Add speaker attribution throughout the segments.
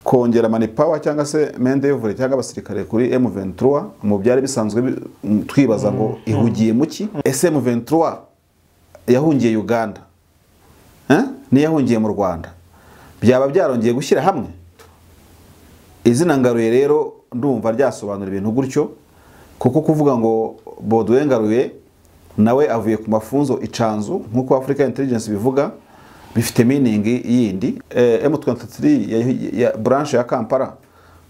Speaker 1: Kongera manpower cyangwa se main d'oeuvre cyangwa abasirikare kuri M23 mu byari bisanzwe twibaza ngo ihugiye muki. Ese M23 yahungiye Uganda, ni yahungiye mu Rwanda, byaba byarongeye gushyira hamwe? Izina Ngaruye rero ndumva ryasobanura ibintu gutyo, kuko kuvuga ngo Baudouin Ngaruye nawe avuye ku mafunzo icanzu nkuko Africa Intelligence bivuga, bifite meaning yindi. M23 ya branche ya Kampala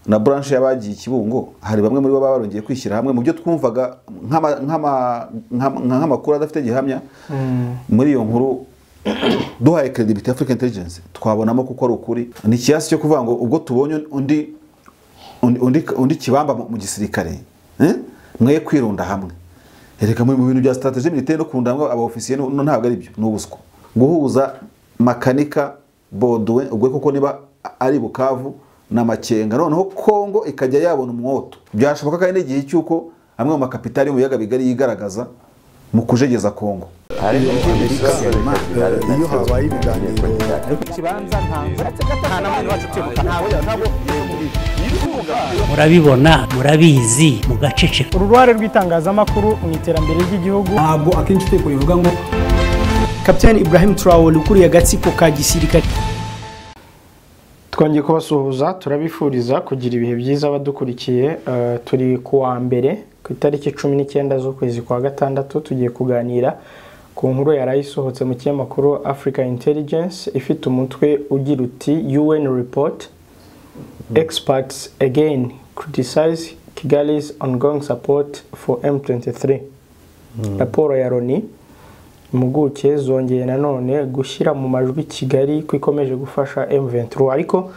Speaker 1: na branche y'abagiye Kibungo, hari bamwe muri bo barongeye kwishyira hamwe mu byo twumvaga nk'amakuru adafite gihamya. Muri iyo nkuru duhaye credibility Africa Intelligence twabonamo kuko ari ukuri. Ni kiasi cyo kuvuga ngo ubwo tubonye undi kibamba mu gisirikare, mwe kwirunda hamwe. Ereka mu bintu bya strategie militaire no kurunda hamwe aba officier no ntabwo ari byo, n'ubuswa. Guhuza Makanika Baudouin ubwo koko niba ari Bukavu na Makenga, noneho Kongo ikajya yabona umwoto. Byashoboka kandi n'igihe cyuko amwe mu makapitali mu biyaga bigari yigaragaza mu kujegeza Kongo.
Speaker 2: Iyo habaye ibiganiro
Speaker 3: murabibona, murabizi, mugaceceka.
Speaker 4: Uruhare rw'itangazamakuru mu iterambere ry'igihugu
Speaker 5: ntabwo akenshi uteko rivuga ngo
Speaker 4: Captain Ibrahim Traoré ukuriye agatsiko ka gisirikare. Twongeye kubasuhuza, turabifuriza kugira ibihe byiza abadukurikiye. Turi kuwa mbere ku itariki 19 z'ukwezi kwa gatandatu, tugiye kuganira ku nkuru yaraye isohotse mu kinyamakuru Africa Intelligence ifite umutwe ugira uti UN report experts again criticize Kigali's ongoing support for M23. Raporo ya Loni, impuguke zongeye nanone gushyira mu majwi Kigali ko ikomeje gufasha M23, ariko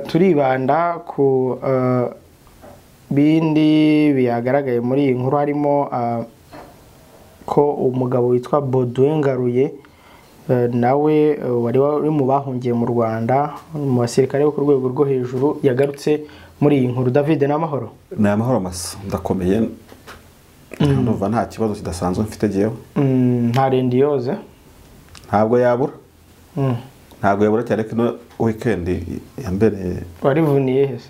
Speaker 4: turibanda ku bindi biyagaragaye muri iyi nkuru, harimo ko umugabo witwa Baudouin Ngaruye nawe wari wari mu bahungiye mu Rwanda mu basirikare bo ku rwego rwo hejuru yagarutse muri iyi nkuru. David, n'amahoro?
Speaker 1: Ni amahoro masa, ndakomeye, ndumva nta kibazo kidasanzwe mfite jewe.
Speaker 4: Nta rendiyoze
Speaker 1: ntabwo yabura, ntabwo yabura cyane ko ino weekend ya mbere
Speaker 4: warivuniye hese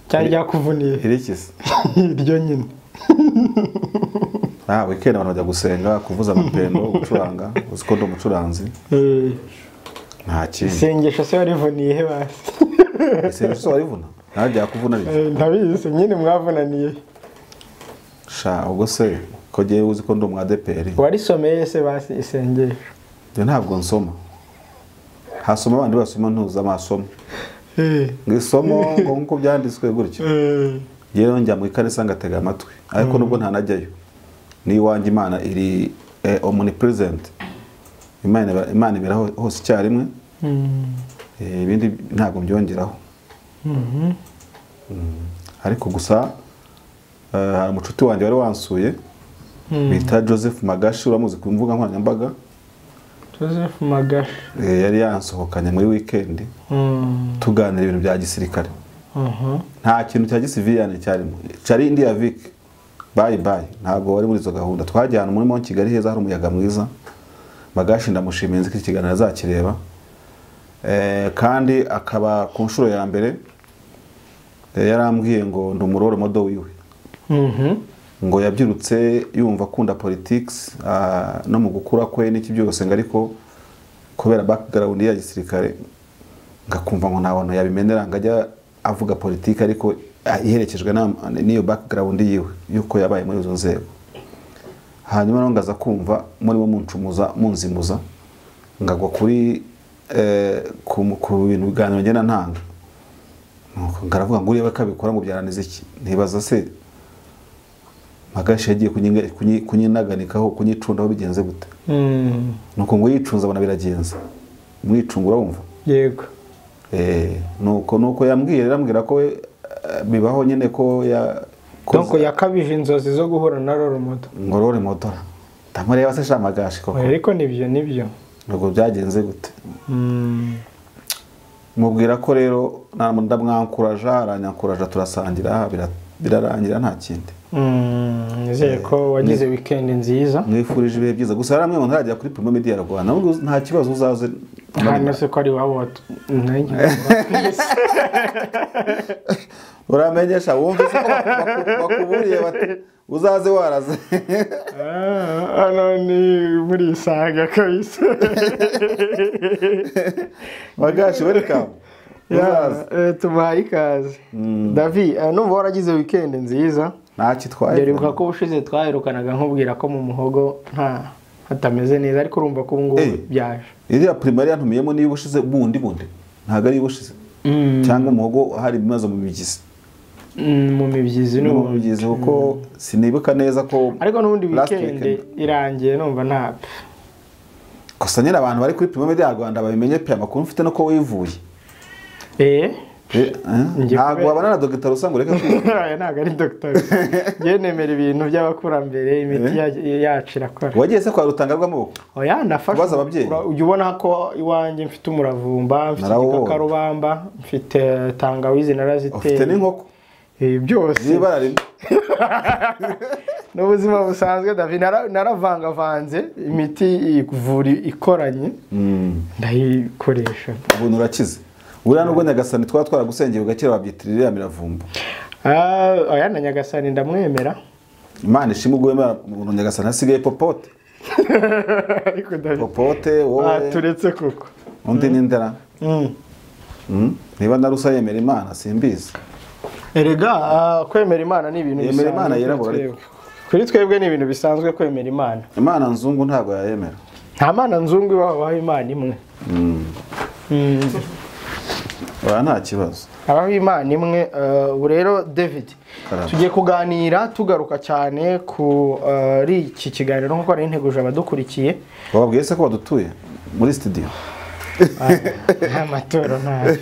Speaker 4: cyari ryakuvuniye
Speaker 1: irikise
Speaker 4: iryo nyine.
Speaker 1: Weekend abantu bajya gusenga, kuvuza amapendo, gucuranga, uzi ko ndi umucuranzi. Nta kindi.
Speaker 4: Isengesho se warivuniye he basi?
Speaker 1: Isengesho se warivuna? Nta ryakuvuna ryo.
Speaker 4: Ndabizi nyine mwavunaniye.
Speaker 1: Sha ubwo se ko giye uzi ko ndi umu ADPR.
Speaker 4: Warisomeye se basi isengesho?
Speaker 1: Nje ntabwo nsoma. Hasoma abandi basoma ntuza amasomo. Ngisomo ngo nkuko byanditswe gutyo. Yewe njya mu ikanisa ngatega amatwi, ariko nubwo ntanajyayo. Ni iwanjye Imana iri omnipresent. Imana ibera hose icyarimwe. Ibindi ntabwo mbyongeraho. Ariko gusa hari umucuti wanjye wari wansuye bita Joseph Magashi, uramuzi ku mbuga nkoranyambaga.
Speaker 4: Joseph Magashi
Speaker 1: yari yansohokanye muri weekend, tuganira ibintu bya gisirikare. Nta kintu cya gisivilian cyarimo, cyari India Vic bye bye, ntabwo wari muri izo gahunda. Twajyana muri Mont Kigali heza hari umuyaga mwiza. Magashi ndamushimiye, nzi ko ikiganiro azakireba. Kandi akaba ku nshuro ya mbere yarambwiye ngo ndi umurore modo wiwe. Ngo yabyirutse yumva akunda politics no mu gukura kwe n'iki byose, ngo ariko kubera background ya gisirikare ngakumva ngo nta bantu yabimenera, ngajya avuga politiki ariko iherekejwe n'iyo background yiwe yuko yabaye muri izo nzego. Hanyuma no ngaza kumva muri bo muncumuza munzimuza ngagwa kuri ku bintu biganiro ngena ntanga, nuko ngaravuga ngo uriye bakabikora ngo byaranize iki. Ntibaza se Magashi yagiye kunyinaganikaho kunyicundaho bigenze gute? Nuko ngo yicunza abona biragenza. Mwicungura wumva?
Speaker 4: Yego.
Speaker 1: Nuko yambwiye, yarambwira ko bibaho nyine ko ya
Speaker 4: donc yakabije inzozi zo guhura na role model.
Speaker 1: Ngo role model. Ndamureba se sha Magashi koko.
Speaker 4: Ariko nibyo.
Speaker 1: Nuko byagenze gute? Mubwira ko rero ndamwankuraja, aranyankuraja, turasangira birarangira nta kindi.
Speaker 4: Nizeye ko wagize weekend nziza.
Speaker 1: Mwifurije ibihe byiza. Gusa haramwe ngo ntarajya kuri Primo Media Rwanda, nta kibazo uzaze
Speaker 4: Hano se ko ari wabo
Speaker 1: uramenyesha wumvise ko bakuburiye bati uzaze waraze.
Speaker 4: Hano ni muri Isanga kabisa.
Speaker 1: Magashi welcome.
Speaker 4: Uzaze. Tubaye ikaze. David, numva waragize weekend nziza.
Speaker 1: Ntacyo twaye.
Speaker 4: Ndibuka ko ubushize twaherukanaga nkubwira ko mu muhogo nta hatameze neza ariko urumva ko ubu byaje.
Speaker 1: Iriya primary yantumiyemo niyo ubushize bundi ntago ari ubushize. Cyangwa umuhogo hari ibibazo mu mibyizi.
Speaker 4: Mu mibyizi
Speaker 1: no mu mibyizi kuko sinibuka neza ko
Speaker 4: ariko n'ubundi weekend irangiye numva nta
Speaker 1: kosa nyine abantu bari kuri Primo Media Rwanda babimenye pe amakuru mfite no ko wivuye. Ntabwo wabana na Dr. Rusango reka
Speaker 4: kwiga. Ntabwo ari Dr. Ngiye nemera ibintu by'abakurambere imiti yacu irakora.
Speaker 1: Wagiye se kwa Rutanga rw'amaboko?
Speaker 4: Oya nafashe.
Speaker 1: Kubaza ababyeyi.
Speaker 4: Ujya ubona ko iwanjye mfite umuravumba, mfite igikakarubamba, mfite tangawizi naraziteye.
Speaker 1: Ufite n'inkoko?
Speaker 4: Byose.
Speaker 1: Zibara rimwe.
Speaker 4: N'ubuzima busanzwe David naravangavanze imiti ivura ikoranye. Ndayikoresha.
Speaker 1: Ubu urakize. Buriya nubwo Nyagasani twaba twaragusengeye ugakira wabyitirira miravumba.
Speaker 4: Oya na Nyagasani ndamwemera.
Speaker 1: Imana ishimwe ubwo wemera umuntu Nyagasani hasigaye popote.
Speaker 4: Ariko David
Speaker 1: popote wowe
Speaker 4: turetse kuko.
Speaker 1: Undi ni ndera. Niba narusa yemera Imana simbizi.
Speaker 4: Erega kwemera Imana ni ibintu bisanzwe.
Speaker 1: Yemera Imana yirabura ariko.
Speaker 4: Kuri twebwe ni ibintu bisanzwe kwemera Imana.
Speaker 1: Imana nzungu ntabwo yayemera.
Speaker 4: Nta mana nzungu ibaho Imana imwe.
Speaker 1: Oya nta kibazo.
Speaker 4: Abaho Imana imwe. Ubu rero David tugiye kuganira tugaruka cyane kuri iki kiganiro nkuko ari integuje abadukurikiye.
Speaker 1: Wababwiye se ko badutuye muri studio?
Speaker 4: Nta matoro nta.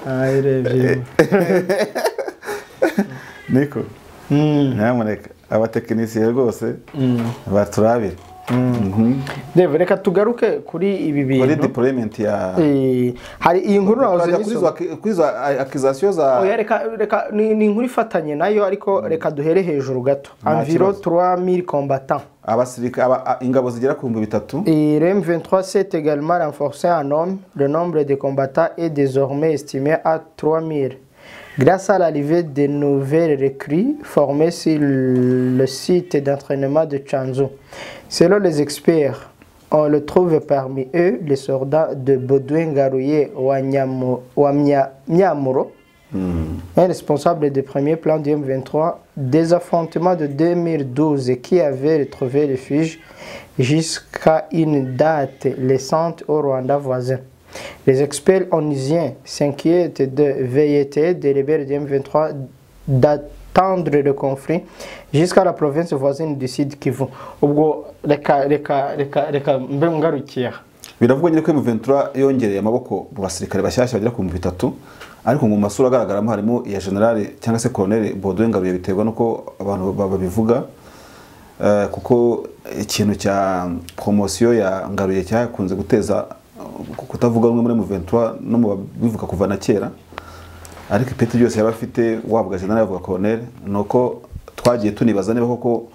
Speaker 4: Ayirebye.
Speaker 1: Niko. Nyamuneka abatekinisiye rwose baturabire.
Speaker 4: Dave reka tugaruke kuri ibi bintu.
Speaker 1: Kuri deployment ya
Speaker 4: hari iyi nkuru nahoze
Speaker 1: kuri za accusation za
Speaker 4: oya reka ni inkuru ifatanye nayo ariko reka duhere hejuru gato. Environ 3000 combattants.
Speaker 1: Abasirikare ingabo zigera ku 3000.
Speaker 4: Et M23 s'est également renforcé en hommes. Le nombre de combattants est désormais estimé à 3000. Grâce à l'arrivée de nouvelles recrues formées sur le site d'entraînement de Tchanzu. Selon les experts, on le trouve parmi eux les soldats de Baudouin Ngaruye Wamyamuro, un responsable des premiers plans du M23 des affrontements de 2012 qui avait retrouvé refuge jusqu'à une date laissante au Rwanda voisin. Les experts onusiens s'inquiètent de velléités des rebelles du M23 d'attendre le conflit jusqu'à la province voisine du Sud Kivu. Ubwo reka mbe ngarukiye.
Speaker 1: Biravugwa nyine ko M23 yongereye amaboko mu basirikare bashyashya bagera ku 3000 ariko mu masura agaragaramo harimo iya general cyangwa se colonel Baudouin Ngaruye biterwa nuko abantu babivuga kuko ikintu cya promotion ya Ngaruye cyakunze guteza kutavuga rumwe muri M23 no mu bivuga kuva na kera ariko ipeti byose yaba afite wavuga general yavuga colonel nuko twagiye tunibaza niba koko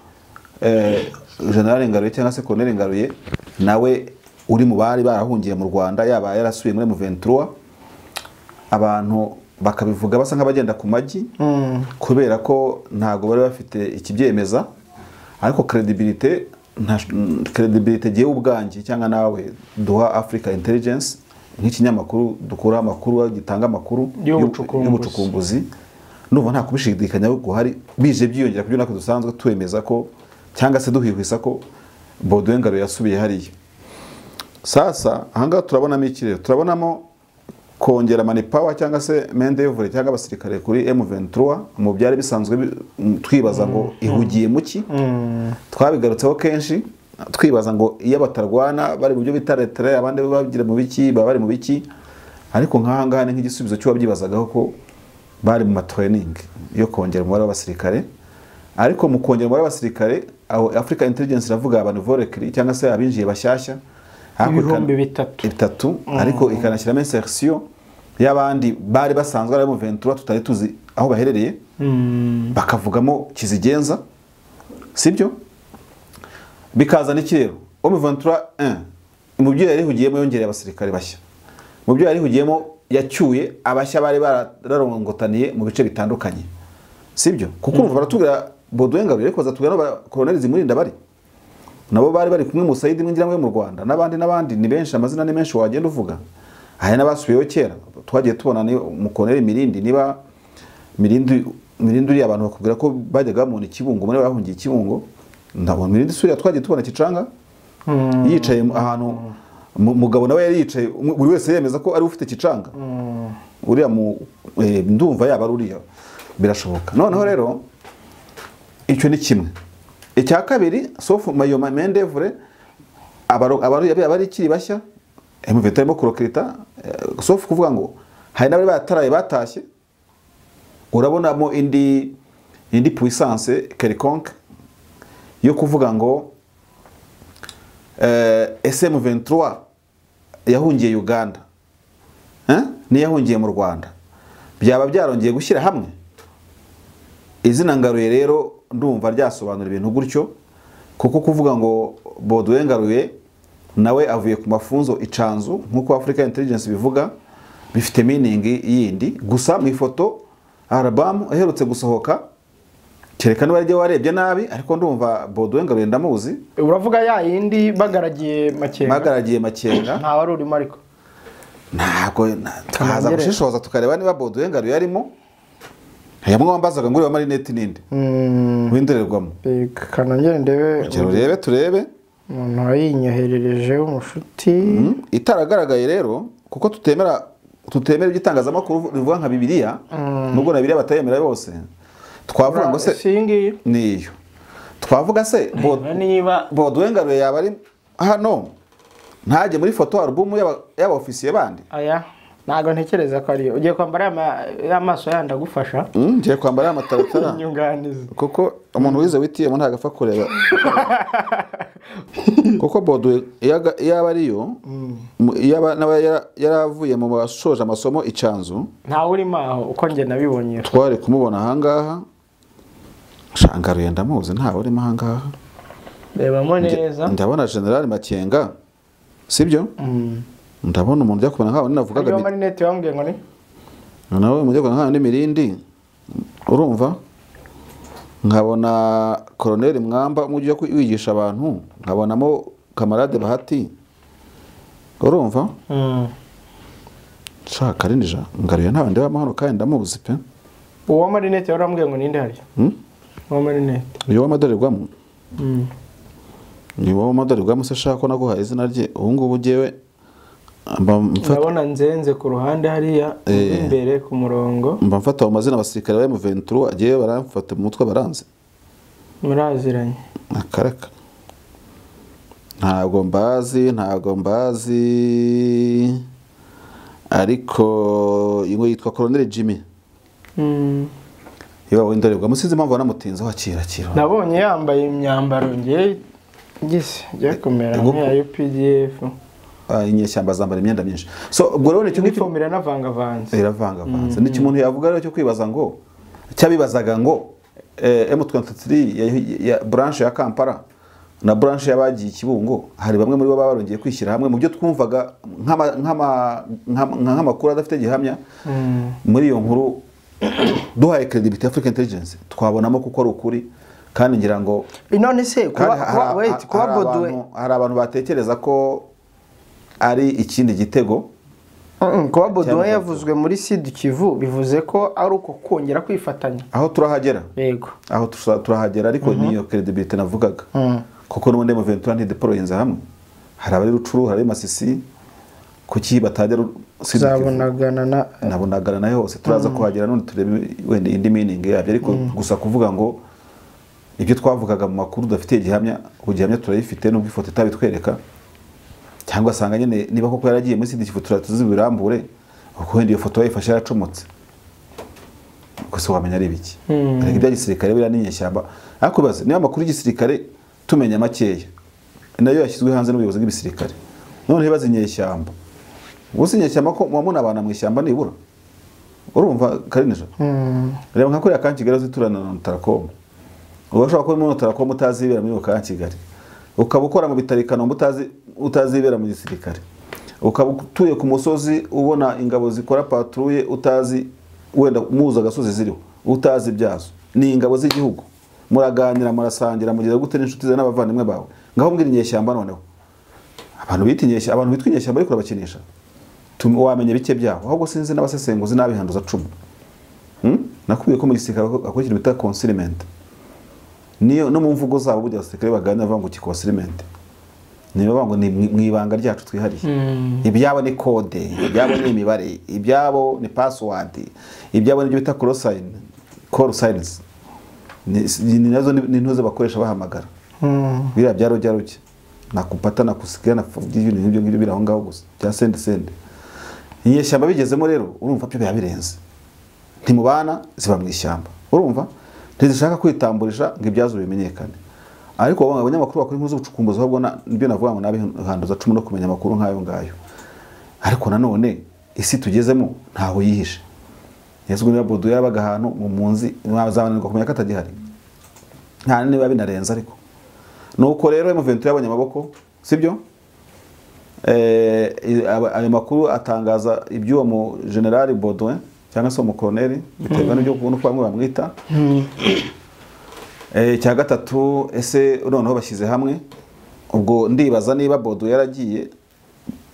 Speaker 1: general Ngaruye cyangwa se colonel Ngaruye nawe uri mu bari barahungiye mu Rwanda yaba yarasubiye muri M23 abantu bakabivuga basa nk'abagenda ku magi kubera ko ntago bari bafite ikibyemeza ariko credibility credibility giye ubwanjye cyangwa nawe duha Africa Intelligence nk'ikinyamakuru dukura amakuru gitanga amakuru y'ubucukumbuzi ndumva nta kubishidikanya ko hari bije byiyongera kubyo nako dusanzwe twemeza ko cyangwa se duhihwisa ko Baudouin Ngaruye yasubiye hariya. Sasa ahangaha turabonamo ikirero turabonamo kongera manpower cyangwa se main d'oeuvre cyangwa abasirikare kuri M23 mu byari bisanzwe twibaza ngo ihugiye muki twabigarutseho kenshi twibaza ngo iyo batarwana bari mu byo bita retrait abandi bagira mu biki baba bari mu biki ariko nk'ahangaha ni nk'igisubizo cyo babyibazagaho ko bari mu training yo kongera umubare w'abasirikare ariko mu kongera umubare w'abasirikare aho Africa Intelligence iravuga abantu vorekri cyangwa se abinjiye bashyashya
Speaker 4: ibihumbi bitatu
Speaker 1: ariko ikanashyiramo insertion y'abandi bari basanzwe ari mu 23 tutari tuzi aho baherereye bakavugamo kizigenza sibyo bikazana ikirero M23 1 Mu byo yarihugiyemo yongereye abasirikare bashya, mu byo yarihugiyemo yacyuye abashya bari bararongotaniye mu bice bitandukanye, sibyo? Kuko urumva baratubwira Baudouin Ngaruye, ariko bazatubwira n'aba Colonel Zimurinda bari nabo bari kumwe mu Saidi mwingira mu Rwanda n'abandi ni benshi, amazina ni menshi wagenda uvuga. Hari n'abasubiyeyo kera twagiye tubona ni mu Colonel Mirindi, niba Mirindi uri abantu bakubwira ko bajyaga mu Kibungo, muri bahungiye Kibungo, ndabona Mirindi suriya twagiye tubona Kicanga yicaye ahantu, mugabo nawe yari yicaye, buri wese yemeza ko ari ufite Kicanga. Uriya ndumva yaba ari uriya, birashoboka. Noneho rero icyo ni kimwe. Icya kabiri, sauf Mayoma Mendevre abari kiri bashya M23 arimo kurokirita, sauf kuvuga ngo hari n'abari bataraye batashye, urabonamo indi puissance quelconque yo kuvuga ngo SM23 yahungiye Uganda, ni yahungiye mu Rwanda, byaba byarongeye gushyira hamwe. Izina Ngaruye rero ndumva ryasobanura ibintu gutyo, kuko kuvuga ngo Baudouin Ngaruye nawe avuye ku mafunzo icanzu nkuko Africa Intelligence bivuga, bifite meaning yindi. Gusa mu ifoto album aherutse gusohoka, kereka niba ryo warebye nabi, ariko ndumva Baudouin Ngaruye ndamuzi.
Speaker 4: Uravuga ya yindi bagaragiye Makenga,
Speaker 1: bagaragiye Makenga
Speaker 4: nta wari urimo, ariko
Speaker 1: ntabwo twaza gushishoza tukareba niba Baudouin Ngaruye arimo. Yamwe wambazaga ngo uri wa marinette ninde w'indorerwamo,
Speaker 4: kanongere ndebe,
Speaker 1: urebe turebe
Speaker 4: umuntu wayinyoherereje w'umushuti
Speaker 1: itaragaragaye rero, kuko tutemera igitangazamakuru rivuga nka Bibiliya, nubwo na Bibiliya batayemera bose. Twavuga ngo se
Speaker 4: singiye
Speaker 1: niyo twavuga se Baudouin Ngaruye yaba ari hano ntajye muri photo album y'aba officier bandi.
Speaker 4: Aya ntago ntekereza ko ariyo. Ugiye kwambara amaso yanda gufasha.
Speaker 1: Ngiye kwambara amataratara
Speaker 4: inyunganizi,
Speaker 1: kuko umuntu wize witiyemo ntago apfa kureba. Kuko Baudouin yaba ariyo, yaba naba yaravuye mu basoje amasomo icanzu,
Speaker 4: nta urimo aho uko nge nabibonye
Speaker 1: twari kumubona ahangaha. Ngaruye ndamuzi, nta urimo ahangaha,
Speaker 4: rebamo neza.
Speaker 1: Ndabona General Makenga, sibyo? Ndabona umuntu ujya kubona nkaho navugaga
Speaker 4: iyo marinette wambwiye ngo ni
Speaker 1: nawe mujya kubona nkaho ni Mirindi, urumva? Nkabona Colonel Mwamba mujya kwigisha abantu, nkabonamo Kamarade Bahati, urumva? Shaka rinija Ngaruye nta bandi b'amahoro kandi ndamuzi pe.
Speaker 4: Uwo marinette warambwiye ngo ninde hari? Uwo marinette
Speaker 1: uyo w'amadorerwamo, ni wowe w'amadorerwamo se shaka ko naguha izina rye ubu ngubu jewe.
Speaker 4: Ndabona nzenze ku ruhande hariya imbere ku murongo,
Speaker 1: mba mfata mu mazina abasirikare ba M23 agiye baramfata mu mutwe baranze,
Speaker 4: muraziranye
Speaker 1: akaraka. Ntago mbazi ariko ingo yitwa Colonel Jimmy. Iyo w'indorerwamo sinzi impamvu banamutinze wakira.
Speaker 4: Nabonye yambaye imyambaro ngiye gise jya kumera nk'iya UPDF.
Speaker 1: Inyeshyamba zambara imyenda myinshi. So ubwo rero nicyo ngicyo
Speaker 4: iravangavanze,
Speaker 1: iravangavanze. Nicyo umuntu yavuga rero cyo kwibaza ngo cyabibazaga ngo M23 ya branche ya Kampala na branche y'abagiye Kibungo, hari bamwe muri bo barongeye kwishyira hamwe mu byo twumvaga nk'amakuru adafite gihamya. Muri iyo nkuru duhaye credibility African Intelligence twabonamo kuko ari ukuri, kandi ngira ngo
Speaker 4: none se kuba wait kuba Baudouin
Speaker 1: hari abantu batekereza ko ari ikindi gitego.
Speaker 4: Kuba Baudouin yavuzwe muri Sud Kivu bivuze ko ari uko kongera kwifatanya.
Speaker 1: Aho turahagera,
Speaker 4: yego
Speaker 1: aho turahagera, ariko niyo credibility navugaga. Kuko n'ubundi M23 ntideployinze hamwe, hari abari Rucuru, hari Masisi, kuki batajya Sud Kivu? Nabonagana na hose turaza kuhagera none turebe wenda indi meaning yabyo, ariko gusa kuvuga ngo ibyo twavugaga mu makuru dafite gihamya, kugihamya turayifite nubwo ifoto itabitwereka, cyangwa asanga nyine niba koko yaragiye muri Sud Kivu turatuzi birambure, kuko wenda iyo foto yayifashe yaracomotse, gusa wamenya ari biki. Ariko ibya gisirikare bira n'inyeshyamba, ariko baze niba amakuru y'igisirikare tumenya makeya nayo yashyizwe hanze n'ubuyobozi bw'ibisirikare, none baze inyeshyamba gusa inyeshyamba ko muba abana mu ishyamba nibura, urumva Karinija? Reba nka kuriya kan Kigali ziturana na Taracom, ubashobora kuba muri Taracom utazibera muri ka Kigali, Ukaba ukora mu bitaro i Kanombe utazibera mu gisirikare. Ukaba utuye ku musozi ubona ingabo zikora patrouille utazi wenda muza agasozi ziriho utazi ibyazo. Ni ingabo z'igihugu. Muraganira murasangira mugira gute n'inshuti zawe n'abavandimwe bawe. Ngaho mbwira inyeshyamba noneho. Abantu bita inyeshyamba, abantu bitwa inyeshyamba ariko urabakinisha. Wamenye bike byaho. Ahubwo sinzi n'abasesenguzi n'abihanduza 10. Nakubwiye ko mu gisirikare akora ikintu bita concealment. Niyo no mu mvugo zabo burya abasirikare baganira bavuga ngo ki concealment. Niba bavuga ngo ni mu ibanga ryacu twihariye. Ibyabo ni code, ibyabo ni imibare, ibyabo ni password, ibyabo ni ibyo bita call sign, call signs. Ni nazo ni ntuze bakoresha bahamagara. Biriya byaro byaruke. Nakupata nakusikia na ibintu nk'ibyo ngibyo biri aho ngaho gusa. Bya send send. Inyeshyamba bigezemo rero urumva byo birenze. Ntimubana ziba mu ishyamba. Urumva? Ntizishaka kwitamburisha ngo ibyazo bimenyekane. Ariko bamwe abanyamakuru bakora inkuru z'ubucukumbuzi ahubwo nibyo navuga ngo nabihanduza 10 no kumenya amakuru nk'ayo ngayo. Ariko nanone isi tugezemo ntaho yihishe. Yesu niba Bodo yarabaga ahantu mu munzi mwazabanirwa kumenya ko atagihari. Nta niba binarenze ariko. Nuko rero M23 yabonye amaboko, sibyo? Ayo makuru atangaza iby'uwo mu General Baudouin cyangwa se umukoloneli biterwa n'ibyo kubona uko bamwe bamwita. Cya gatatu ese noneho bashyize hamwe ubwo ndibaza niba Baudouin yaragiye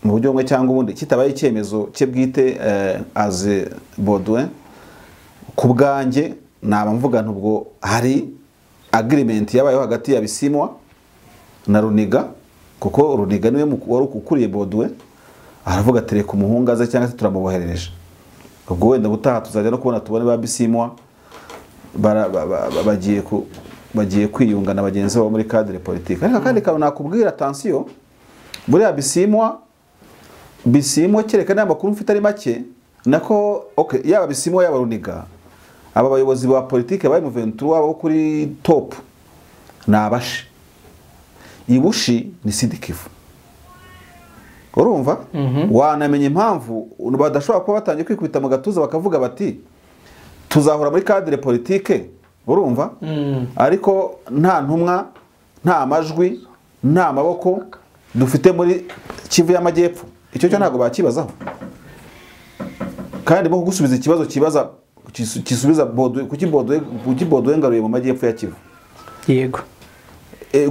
Speaker 1: mu buryo bumwe cyangwa ubundi kitabaye icyemezo cye bwite as Baudouin ku bwanjye naba mvuga ubwo hari agreement yabayeho hagati ya Bisimwa na Runiga, kuko Runiga niwe wari ukuriye Baudouin, aravuga ati reka umuhungu aze cyangwa se turamuboherereje. Ubwo wenda gutaha tuzajya no kubona tubone ba Bisimwa bagiye kwiyunga na bagenzi babo muri cadre politique. Ariko kandi kantu nakubwira attention, buriya Bisimwa kereka n'amakuru mfite ari make nako okay, yaba Bisimwa yaba Runiga, aba bayobozi ba politique ba M23 bo kuri top nabashi. Ibushi ni Sud-Kivu. Urumva? Wanamenye impamvu badashobora kuba batangiye kwikubita mu gatuza bakavuga bati tuzahora muri cadre politique, urumva? Ariko nta ntumwa, nta majwi, nta maboko dufite muri Kivu y'Amajyepfo. Icyo cyo ntago bakibazaho. Kandi bo gusubiza ikibazo kibaza kisubiza Baudouin, kuki Baudouin ngaruye mu majyepfo ya Kivu.
Speaker 4: Yego.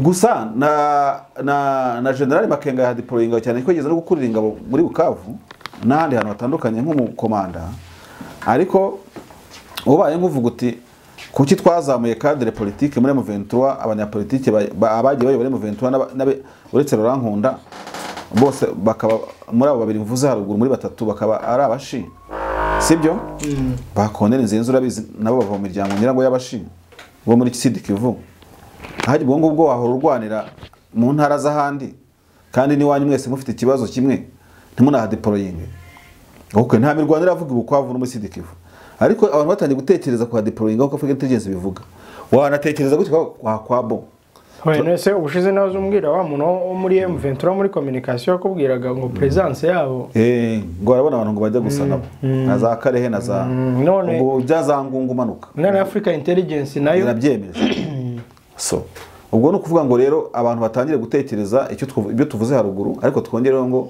Speaker 1: Gusa na General Makenga ya deployinga cyane ko yigeze no gukurira ingabo muri Bukavu n'ahandi hantu hatandukanye nk'umukomanda. Ariko ubaye nk'uvuga uti kuki twazamuye cadre politique muri M23, abanyapolitike abagiye bayobora M23 uretse Laurent Nkunda bose bakaba muri abo babiri mvuze haruguru muri batatu bakaba ari abashi, sibyo? Bakondera inzenzo urabizi nabo bava mu miryango nyirango y'abashi bo muri Sud-Kivu. Haje ubwo ngubwo wahora urwanira mu ntara z'ahandi kandi ni wanyu mwese mufite ikibazo kimwe ntimunahadeployinge. Okay, nta mirwanira avuga Bukavu no muri Sud-Kivu. Ariko abantu batangiye gutekereza kwa deployinga uko Africa Intelligence bivuga. Wanatekereza gutyo kwa bo.
Speaker 4: Oya nese ubushize nazo umbwira wa muntu wo muri M23 muri communication yakubwiraga ngo presence yabo
Speaker 1: ngo arabona abantu ngo bajya gusa nabo na za Karehe na za
Speaker 4: none
Speaker 1: ubwo byazangungu manuka.
Speaker 4: None Africa Intelligence nayo
Speaker 1: irabyemeje. So ubwo no kuvuga ngo rero abantu batangire gutekereza icyo ibyo tuvuze haruguru, ariko twongereho ngo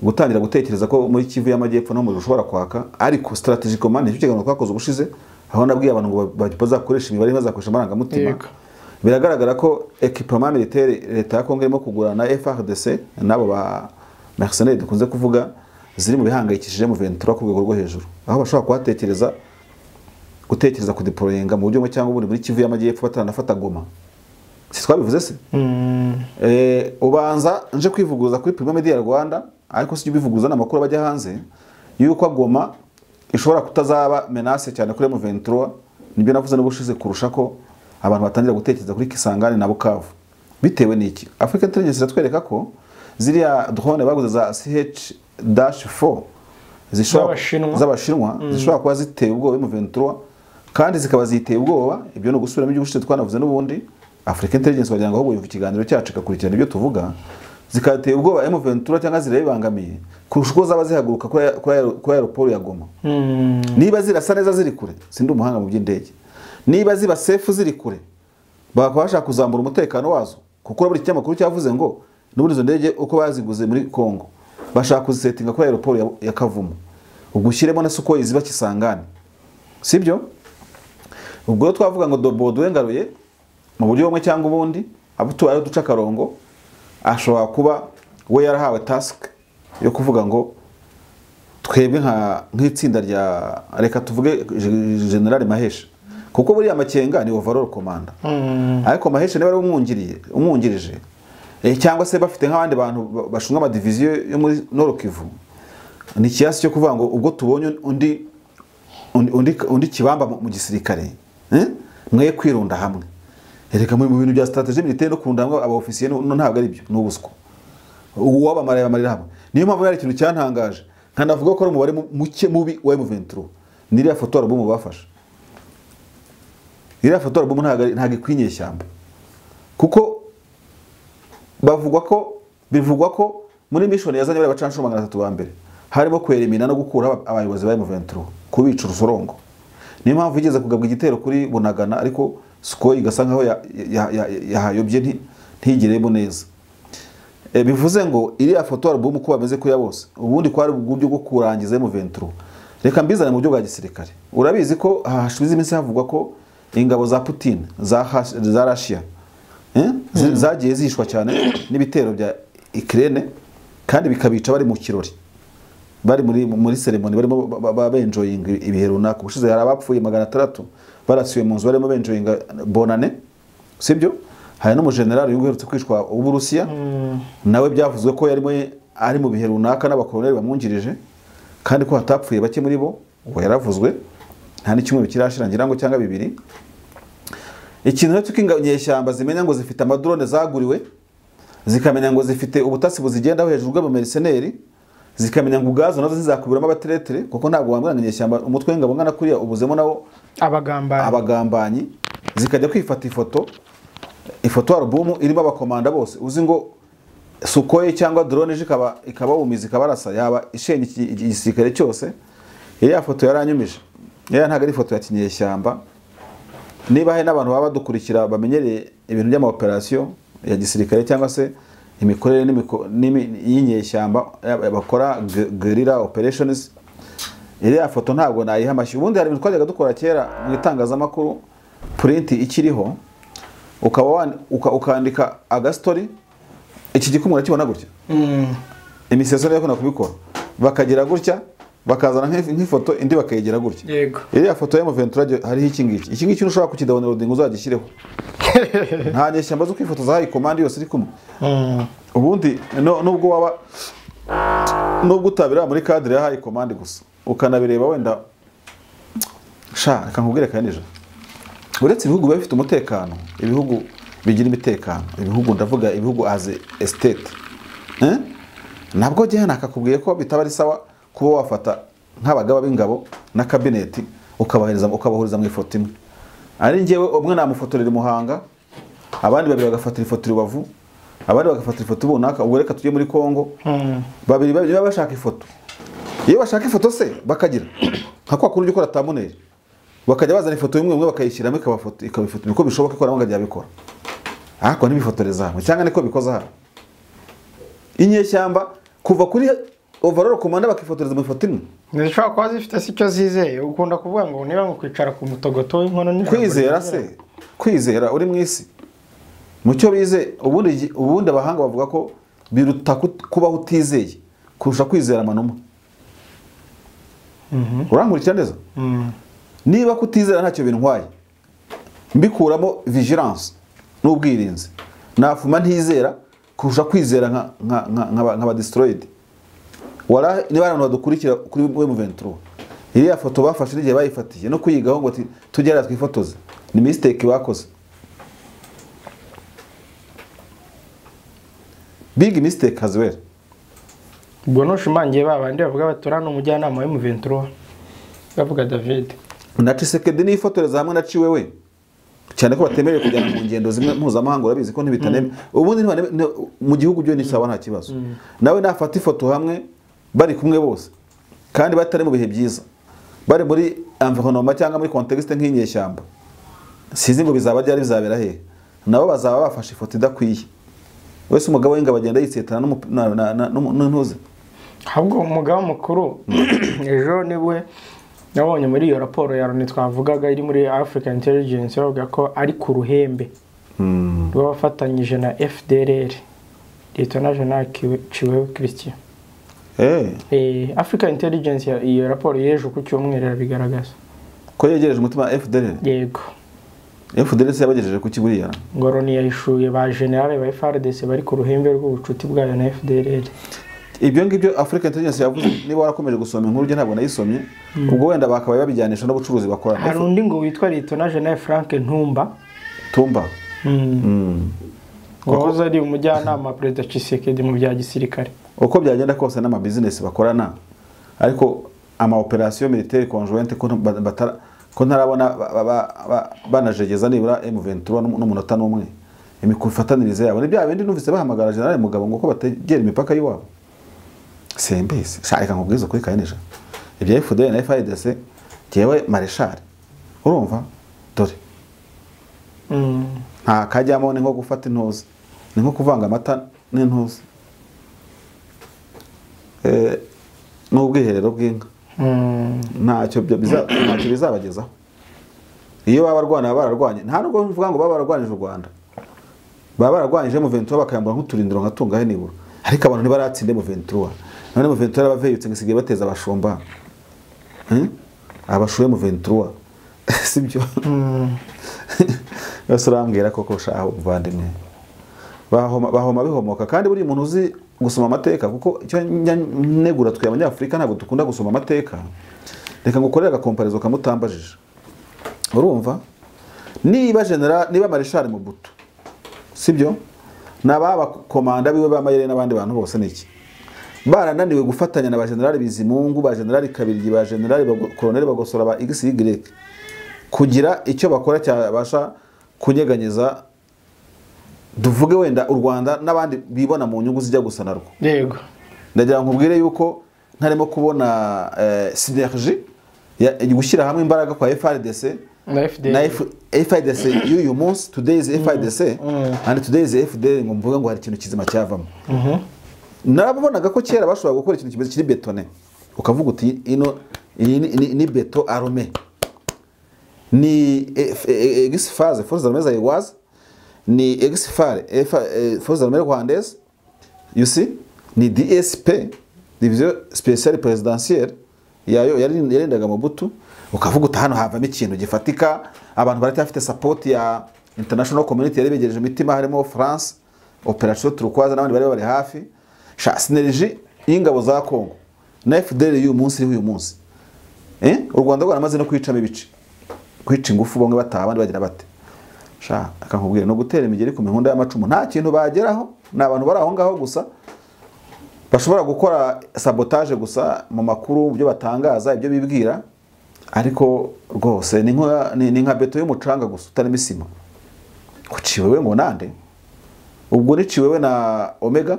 Speaker 1: gutangira gutekereza ko muri Kivu y'Amajyepfo no muri ushobora kwaka, ariko strategic command nicyo kiganiro twakoze ubushize aho nabwiye abantu ngo bazakoresha imibare bazakoresha amarangamutima. Biragaragara ko equipement militaire leta ya Kongo irimo kugura na FARDC nabo ba mercenaires dukunze kuvuga ziri mu bihangayikishije mu 23 ku rwego rwo hejuru, aho bashobora kuhatekereza gutekereza kudeployinga mu buryo bumwe cyangwa ubundi muri Kivu y'Amajyepfo bataranafata Goma. Si twabivuze se? Ubanza nje kwivuguruza kuri Prima Media Rwanda, ariko si bivuguruza n'amakuru bajya hanze yuko Goma ishobora kutazaba menace cyane kuri M23, nibyo navuze n'ubushize kurusha ko abantu batangira gutekereza kuri Kisangani na Bukavu. Bitewe n'iki? Africa Intelligence iratwereka ko ziriya drone baguze za CH-4 z'Abashinwa zishobora kuba ziteye ubwoba M23 kandi zikaba ziteye ubwoba. Ibyo no gusubiramo ibyo ubushize twanavuze n'ubundi Africa Intelligence wagira ngo ahubwo yumva ikiganiro cyacu ikakurikirana ibyo tuvuga, zikateye ubwoba M23 cyangwa zirabibangamiye kurusha uko zaba zihaguruka kuri aeroport ya Goma. Niba zirasa neza ziri kure, sindi umuhanga mu by'indege, niba ziba safe ziri kure, bakaba bashaka kuzambura umutekano wazo Kuko buri kinyamakuru cyavuze ngo n'ubundi izo ndege uko baziguze muri Kongo bashaka kuzisetinga kuri aeroport ya Kavumu, ubwo ushyiremo na Sukhoi ziba Kisangani, sibyo? Ubwo twavuga ngo Baudouin Ngaruye mu buryo bumwe cyangwa ubundi abutuye duca akarongo, ashobora kuba we yarahawe task yo kuvuga ngo twebwe nk'itsinda rya reka tuvuge General Mahesha, kuko buriya Makenga ni overall commander, ariko Mahesha niba ari umwungirije cyangwa se bafite nk'abandi bantu bashunga ama division yo muri Nord Kivu, ni kiasi cyo kuvuga ngo ubwo tubonye undi kibamba mu gisirikare mwe kwirunda hamwe. Ereka mu bintu bya strategie militaire no kurunda hamwe aba officier no ntabwo ari byo, n'ubuswa uwabamara yabamarira hamwe. Niyo mpamvu yari ikintu cyantangaje nkanavuga ko ari umubare muke mubi wa M23 niriya foto album bafashe. Iriya foto album ntabwo ikwiye ishyamba, kuko bivugwa ko muri mission yazanye bari bacanshu 300 ba mbere harimo kwerimina no gukura abayobozi ba M23 kubica urusorongo. Niyo mpamvu igeze kugabwa igitero kuri Bunagana, ariko Sukhoi igasa nkaho yahayobye ntigiremo neza. Bivuze ngo iriya foto album uko bameze kuya bose ubundi kwari uburyo bwo kurangiza M23. Reka mbizane mu buryo bwa gisirikare. Urabizi ko hashize iminsi havugwa ko ingabo za Putin za Russia zagiye zishwa cyane n'ibitero bya Ukraine, kandi bikabica bari mu kirori, bari muri ceremony, barimo benjoying ibihe runaka. Ubushize hari abapfuye 600 barasiwe mu nzu barimo benjoying bonane, sibyo? Hari n'umugenerali uherutse kwishwa w'Uburusiya, nawe byavuzwe ko yarimo ari mu bihe runaka n'abakoloneli bamwungirije, kandi ko hatapfuye bake muri bo, uwo yaravuzwe nta n'icyumweru kirashira ngira ngo cyangwa bibiri. Ikintu cyo inyeshyamba zimenya ngo zifite amadrone zaguriwe, zikamenya ngo zifite ubutasi buzigendaho hejuru bw'abamerceneri, zikamenya ngo ubwazo nazo zizakubiramo abateretere, kuko ntabwo wambwira ngo inyeshyamba umutwe w'ingabo ngana kuriya ubuzemo nawo abagambanyi, zikajya kwifata ifoto album irimo abakomanda bose, uzi ngo Sukhoi cyangwa drone ikaba wumiza ikabarasa yaba ishenye igisirikare cyose. Iriya foto yaranyumije. Iriya ntabwo ari ifoto ya kinyeshyamba. Niba hari n'abantu baba badukurikira bamenyereye ibintu by'ama operation ya gisirikare cyangwa se imikorere y'inyeshyamba bakora guerrilla operations, iriya foto ntabwo nayiha amashyi. Ubundi hari ibintu twajyaga dukora kera mu itangazamakuru, print ikiriho ukaba ukandika agastori, iki gikumwe urakibona gutya, imiseso niyo yakunda kubikora, bakagira gutya bakazana nk'ifoto indi bakayigira gutya.
Speaker 4: Yego,
Speaker 1: iriya foto ya M23 hariho iki ngiki, iki ngiki ushobora kukidownloading uzagishyireho. Nta nyeshyamba zo kwifotoza hari command yose iri kumwe. Ubundi nubwo waba nubwo utabira muri cadre ya high command gusa ukanabireba wenda sha, reka nkubwire kandi nija, uretse ibihugu biba bifite umutekano, ibihugu bigira imitekano, ibihugu ndavuga ibihugu as a state, nabwo gihe nakakubwiye ko bitaba ari sawa kuba wafata nk'abagaba b'ingabo na kabineti ukabahuriza mu ifoto imwe. Ari njyewe umwe namufotorera Muhanga, abandi babiri bagafatira ifoto Rubavu, abandi bagafatira ifoto Bunaka, ubwo reka tujye muri Kongo, babiri babiri bashaka ifoto. Iyo bashaka ifoto se bakagira nka kwa kundi ukora thumbnail, bakajya bazana ifoto imwe umwe bakayishyiramo ikabafoto ikabifoto, niko bishoboka ko nabwo byabikora. Ariko ntibifotoreza hamwe cyangwa niko bikoza hano. Inyeshyamba kuva kuri overall commander bakifotoreza mu ifoto imwe.
Speaker 4: Ntizishobora kuba zifite se icyo zizeye. Ukunda kuvuga ngo niba ngo kwicara ku mutogoto w'inkono ni
Speaker 1: kwizera se, kwizera uri mu isi mucyo bize. Ubundi abahanga bavuga ko biruta kubaho utizeye kurusha kwizera amanuma. Urankurikira neza? Niba kutizera ntacyo bintwaye, mbikuramo vigilance n'ubwirinzi, nafuma ntizera kurusha kwizera nka destroyed. Wala niba abantu badukurikira kuri M23, iriya foto bafashe n'igihe bayifatiye no kuyigaho ngo tugera twifotoze, ni mistake bakoze, big mistake as well.
Speaker 4: Ubwo nushimangiye babandi bavuga baturana umujyanama wa M23 bavuga David
Speaker 1: na Tshisekedi nifotoreza hamwe na Ciwewe, cyane ko batemerewe kujyana mu ngendo zimwe mpuzamahanga, urabizi ko ntibitaneme. Ubundi mu gihugu byo ni sawa nta kibazo, nawe nafata ifoto hamwe bari kumwe bose kandi batari mu bihe byiza, bari muri environnement cyangwa muri contexte nk'inyeshyamba, sizi ngo bizaba byari bizabera he. nabo bazaba bafashe ifoto idakwiye. Wese umugabo w'ingabo agenda yitsetana n'intuze.
Speaker 4: Ahubwo umugabo mukuru ejo niwe nabonye muri iyo raporo ya Loni twavugaga iri muri Africa Intelligence bavuga ko ari ku ruhembe rw'abafatanyije na FDLR, Lieutenant General Chiwewe Christian. Africa Intelligence iyo raporo y'ejo ku cyumweru irabigaragaza
Speaker 1: ko yegereje umutima FDLR.
Speaker 4: Yego.
Speaker 1: FDLR yabagejeje ku kiburiya
Speaker 4: ngo Loni yahishuye ba general ba FARDC bari ku ruhembe rw'ubucuti bwayo na FDLR.
Speaker 1: Ibyo ngibyo Africa Intelligence yavuze, niba warakomeje gusoma inkuru je ntabwo nayisomye, ubwo wenda bakabaye babijyanisha n'ubucuruzi bakora.
Speaker 4: Hari undi ngo witwa Lieutenant General Frank Ntumba.
Speaker 1: Tumba.
Speaker 4: Wahoze ari umujyanama Perezida Tshisekedi mu bya gisirikare.
Speaker 1: Uko byagenda kose n'ama business bakorana, ariko ama operation militaire conjointe ko ko ntarabona banajegeza nibura M23 n'umunota n'umwe imikufatanirize yabo. Ni bya bindi numvise bahamagara General Mugabo ngo ko bategera imipaka yiwabo. Sembese shareka nkubwizo kuri kayeneja ibya FDL na FARDC jewe Marshal urumva dore nta kajyamo, ni nko gufata intuza, ni nko kuvanga amata n'intuza n'ubwiherero bw'inka. Ntacyo ntacyo bizabagezaho. Iyo baba barwana bararwanye, nta nubwo mvuga ngo baba bararwanije u Rwanda, baba bararwanyije M23 bakayambura nk'uturindiro nka tungahe nibura, ariko abantu ntibaratsinde M23. None M23 abaveyutse ngisigaye bateza abashumba abashuye M23 sibyo? Bose urambwira koko shaho muvandimwe bahoma bihomoka. Kandi buri muntu uzi gusoma amateka, kuko icyo negura twe abanyafurika ntabwo dukunda gusoma amateka. Reka ngukorere agakomparezo kamutambajije. Urumva niba general, niba Marshal Mobutu, sibyo, nababa komanda biwe bamayere n'abandi bantu bose niki barananiwe gufatanya na ba general Bizimungu, ba general Kabirigi, ba general Colonel Bagosora, ba XY kugira icyo bakora cyabasha kunyeganyeza duvuge wenda u Rwanda n'abandi bibona mu nyungu zijya gusa narwo.
Speaker 4: Yego.
Speaker 1: Ndagira nkubwire yuko ntarimo kubona synergie ya gushyira hamwe imbaraga kwa FARDC
Speaker 4: na FDL
Speaker 1: na FARDC y'uyu munsi, today is FARDC and today is FDL, ngo mvuge ngo hari ikintu kizima cyavamo. Narabonaga ko kera bashobora gukora ikintu kimeze kiri betone, ukavuga uti ino ni beto armée, ni ex-phase force armée zaïroise, ni ex-phare force armée rwandaise, you see, ni DSP division spéciale présidentielle yayo yarindaga Mobutu. Ukavuga uti hano havamo ikintu gifatika, abantu baracyafite support ya international community yari begereje imitima, harimo France, operation Turquoise n'abandi bari bari hafi. Sha synergie y'ingabo za Congo na FDL y'uyu munsi iriho uyu munsi. U Rwanda rwaramaze no kwicamo ibice, kwica ingufu bamwe bataha abandi bagira bate. Sha akankubwira no gutera imigeri ku mihunda y'amacumu nta kintu bageraho, ni abantu bari aho ngaho gusa bashobora gukora sabotage gusa mu makuru, ibyo batangaza, ibyo bibwira, ariko rwose ni nka beto y'umucanga gusa utarimo isima. Kuciwewe ngo nande? Ubwo niciwewe na Omega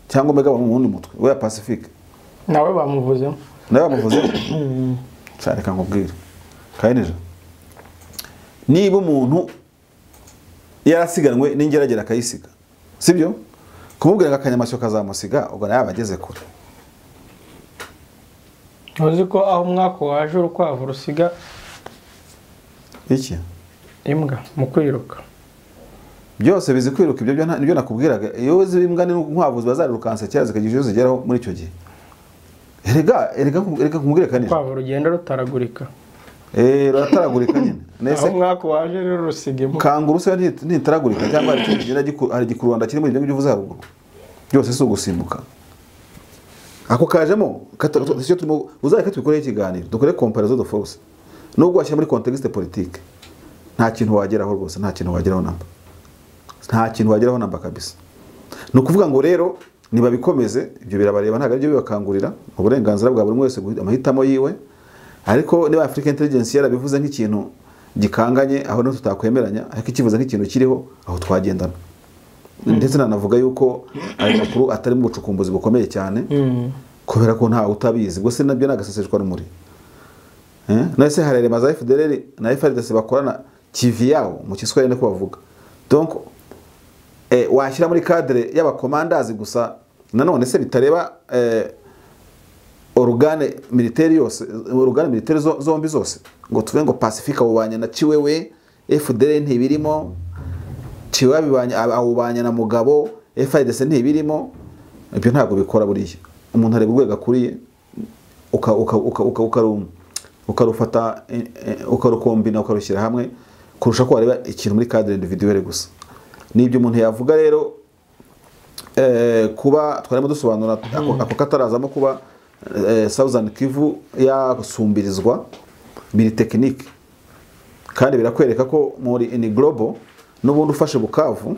Speaker 1: cyangwa Omega mu wundi mutwe we ya Pacifique
Speaker 4: nawe bamuvuzemo,
Speaker 1: nawe bamuvuzemo. Cyareka nkubwire kayeneje, niba umuntu yarasiganwe n'ingeragera akayisiga, sibyo, kumubwira ngo akanyamasyo kazamusiga, ubwo nawe abageze kure.
Speaker 4: Uzi ko aho umwaka waje urukwavu rusiga
Speaker 1: iki
Speaker 4: imbwa mu kwiruka,
Speaker 1: byose bizi kwiruka. Ibyo nibyo nakubwiraga, iyo uzi imbwa n'inkwavu bazarukanse cyangwa zikagira ibyo zigeraho muri icyo gihe. Erega erega erega kumubwira kanije
Speaker 4: urukwavu rugenda rutaragurika,
Speaker 1: rurataragurika nyine.
Speaker 4: Nese umwaka waje rero rusiga imbwa
Speaker 1: kanguru se ntitaragurika, cyangwa hari igikururanda kiri muri ibyo ngibyo uvuze haruguru, byose si ugusimbuka. Ako kajemo icyo turimo uzareka tubikoreho ikiganiro, dukore comparaison de force. Nubwo washyira muri contexte politique nta kintu wageraho rwose, nta kintu wageraho namba, nta kintu wageraho namba kabisa. Ni ukuvuga ngo rero nibabikomeze ibyo birabareba, ntabwo aribyo bibakangurira, uburenganzira bwa buri wese amahitamo yiwe. Ariko niba Africa Intelligence yarabivuze nk'ikintu gikanganye aho no tutakwemeranya, ariko ikivuze nk'ikintu kiriho aho twagendana. Ndetse nanavuga yuko ayo makuru atari mu bucukumbuzi bukomeye cyane, kubera ko nta utabizi, ubwo se nabyo nagaseseshwa rumuri. Nase harere maza FDLR na FARDC bakorana kivi yawo mu Kiswahili nako bavuga. Donc washyira muri cadre y'abakomandazi gusa nanone se bitareba organe militaire yose, organe militaire zombi zose, ngo tuve ngo Pacifique awubanya na Chiwewe, FDL ntibirimo, Chiwewe abibanya awubanya na Mugabo, FARDC ntibirimo. Ibyo ntabwo bikora. Buriya umuntu areba urwego akuriye, ukarufata, ukarukombina, ukarushyira hamwe, kurusha ko wareba ikintu muri cadre individuelle gusa. Nibyo umuntu yavuga rero. Kuba twarimo dusobanura ako katarazamo kuba Southern Kivu yasumbirizwa biri technique, kandi birakwereka ko muri in global n'ubundi ufashe Bukavu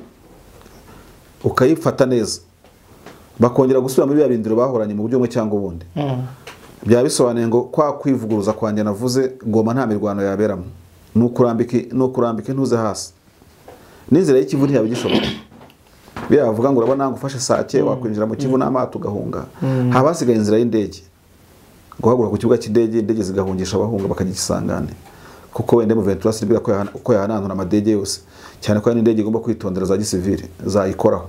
Speaker 1: ukayifata neza, bakongera gusubira muri bya bindiro bahoranye mu buryo bumwe cyangwa ubundi, byaba bisobanuye ngo kwa kwivuguruza kwanjye navuze, Goma nta mirwano yaberamo, ni ukurambika intuze hasi, n'inzira y'Ikivu ntiyaba igishoboka. Biriya bavuga ngo urabona ngo ufashe Sake wakwinjira mu Kivu n'amato ugahunga, haba hasigaye inzira y'indege, guhaguruka ku kibuga cy'indege, indege zigahungisha abahunga bakajya Kisangani, kuko wenda M23 sibira ko yahananura amadege yose, cyane ko n'indege igomba kwitondera za gisivile zayikoraho,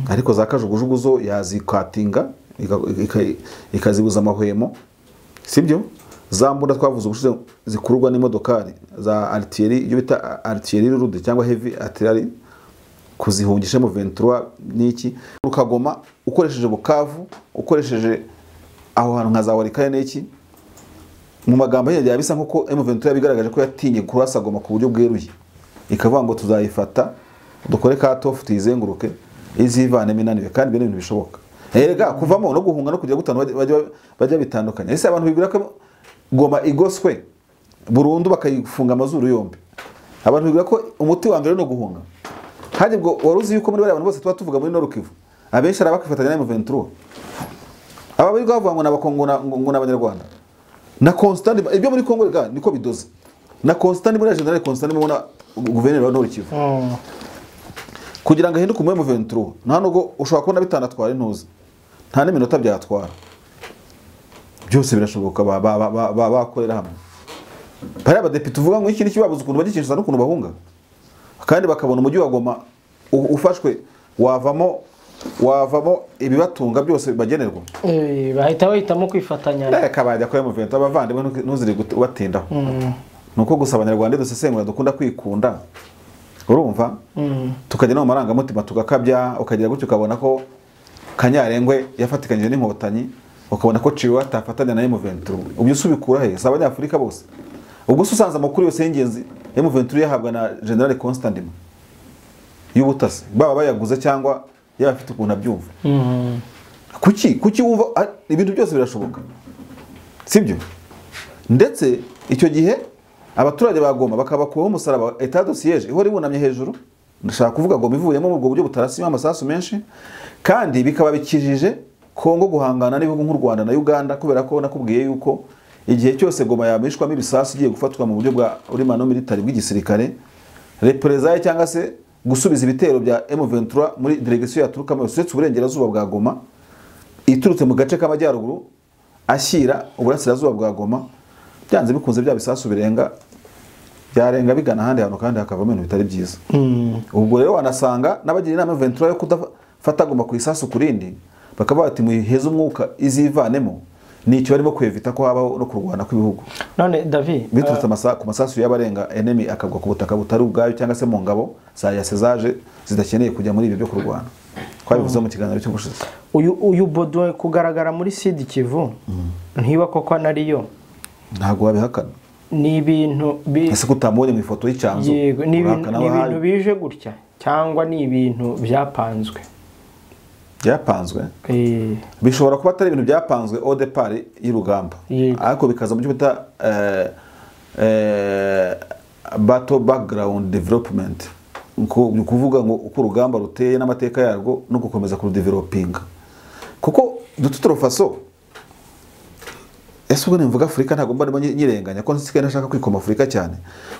Speaker 1: ariko za kajugujugu zo yazikatinga ikazibuza amahwemo, sibyo? Za mbunda twavuze ubushize zikururwa n'imodokari za artillerie, ibyo bita artillerie lourde cyangwa heavy artillery, kuzihungisha mu 23 niki ukagoma ukoresheje Bukavu, ukoresheje aho hantu nka za Walikale n'iki. Mu magambo ye byaba bisa nkuko M23 yabigaragaje ko yatinye kurasa Goma ku buryo bweruye, ikavuga ngo tuzayifata dukore cut off tuyizenguruke izivanemo inaniwe, kandi ibyo ni ibintu bishoboka. Erega kuvamo no guhunga no kujya gutana bajya bitandukanye. Ese abantu bibwira ko Goma igoswe burundu bakayifunga amazuru yombi, abantu bibwira ko umuti wa mbere no guhunga? Kandi ubwo wari uzi yuko muri bariya bantu bose tuba tuvuga muri Nord Kivu abenshi ari abakifatanya na M23, aba bari bavuga ngo n'abakongo ngo n'abanyarwanda na Constant, ibyo muri Kongo rega niko bidoze na Constant, muri General Constant mubona guverineri wa Nord Kivu, kugira ngo ahinduke umwe mu 23, nta nubwo ushobora kubona bitanatwara intuza, nta n'iminota byatwara, byose birashoboka bakorera hamwe. Bariya badepite uvuga ngo iki n'iki babuze ukuntu bagikinjiza n'ukuntu bahunga, kandi bakabona umujyi wa Goma ufashwe wavamo ibibatunga byose bagenerwa,
Speaker 4: bahita bahitamo kwifatanya.
Speaker 1: Reka bajya kwa M23 abavandimwe, ntuzire ubatindaho. Nuko gusa abanyarwanda dusesengura dukunda kwikunda, urumva, tukajya no mu marangamutima tugakabya, ukagira gutyo ukabona ko Kanyarengwe yafatikanyije n'inkotanyi, ukabona ko Ciwe atafatanya na M23. Ubyo usubikura he? Si abanyafurika bose? Ubwo se usanze amakuru yose y'ingenzi M23 yahabwa na General Constant y'ubutasi, baba bayaguze cyangwa yaba afite ukuntu abyumva. Kuki wumva ibintu byose birashoboka, sibyo? Ndetse icyo gihe abaturage ba Goma bakabakubaho umusaraba, état de siège ihora ibunamye hejuru, ndashaka kuvuga Goma ivuyemo ubwo buryo butarasima amasasu menshi, kandi bikaba bikijije Kongo guhangana n'ibihugu nk'u Rwanda na Uganda, kubera ko nakubwiye yuko igihe cyose Goma yamishwamo ibisasu igiye gufatwa mu buryo bwa urimano militari bw'igisirikare, représailles cyangwa se gusubiza ibitero bya M23 muri direction yaturukamo uretse uburengerazuba bwa Goma, iturutse mu gace k'amajyaruguru ashyira uburasirazuba bwa Goma, byanze bikunze bya bisasu birenga byarenga bigana ahandi hantu, kandi hakavamo ibintu bitari byiza. Ubwo rero wanasanga n'abagira inama M23 yo kudafata Goma ku isasu kurindi, bakaba bati muheze umwuka izivanemo, nicyo barimo kwevita ko habaho no kurwana kw'ibihugu.
Speaker 4: None David,
Speaker 1: biturutse ku masasu y'abarenga enemy akagwa ku butaka butari ubwayo, cyangwa se mu ngabo za yasezaje zidakeneye kujya muri ibyo byo kurwana, twabivuze mu kiganiro cy'ubushize.
Speaker 4: Uyu Baudouin kugaragara muri Sud Kivu ntiba koko anariyo,
Speaker 1: ntabwo wabihakana,
Speaker 4: ni ibintu
Speaker 1: ese kutamubonye mu ifoto y'icyanzu?
Speaker 4: Yego, ni ibintu bije gutya cyangwa ni ibintu byapanzwe?
Speaker 1: Byapanzwe bishobora kuba atari ibintu byapanzwe au départ y'urugamba, ariko bikaza mu cyo bita battle background development, ni ukuvuga ngo uko urugamba ruteye n'amateka yarwo no gukomeza kurudevelopinga, kuko de façon ese ubwo nimvuga Afurika ntabwo mba ndimo nyirenganya ko nsigaye ndashaka kwikoma Afurika cyane,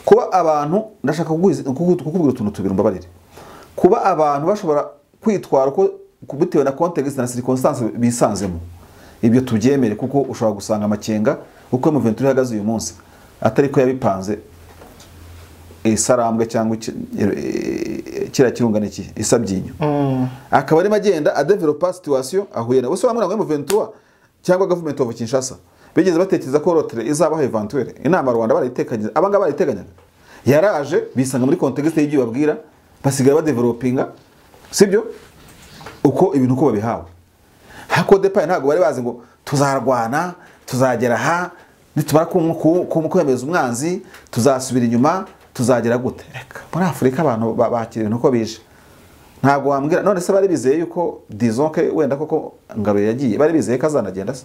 Speaker 1: kuba abantu ndashaka kukubwira utuntu tubiri, mbabarire, kuba abantu bashobora kwitwara uko bitewe na context na circumstance bisanzemo, ibyo tubyemere, kuko ushobora gusanga amakenga uko M23 ihagaze uyu munsi atari ko yabipanze Isarambwe cyangwa kira kirungana iki Isabyinyo, akaba arimo agenda adevelopa situation ahuye na bose bamwe ngo M23 cyangwa government of Kinshasa bigeze batekereza ko rotre izabaho eventuelle inama Rwanda baritekanye abanga bariteganyaga yaraje bisanga muri context y'ibyo babwira basigara badevelopinga sibyo uko ibintu uko babihawe. Hako depa ntago bari bazi ngo tuzarwana tuzagera ha nitumara kwemeza umwanzi tuzasubira inyuma tuzagera gute. Reka muri Afrika abantu bakira ibintu uko bije ntago wambwira. None se bari bizeye yuko disons que wenda koko Ngaruye yagiye bari bizeye kazanagenda se?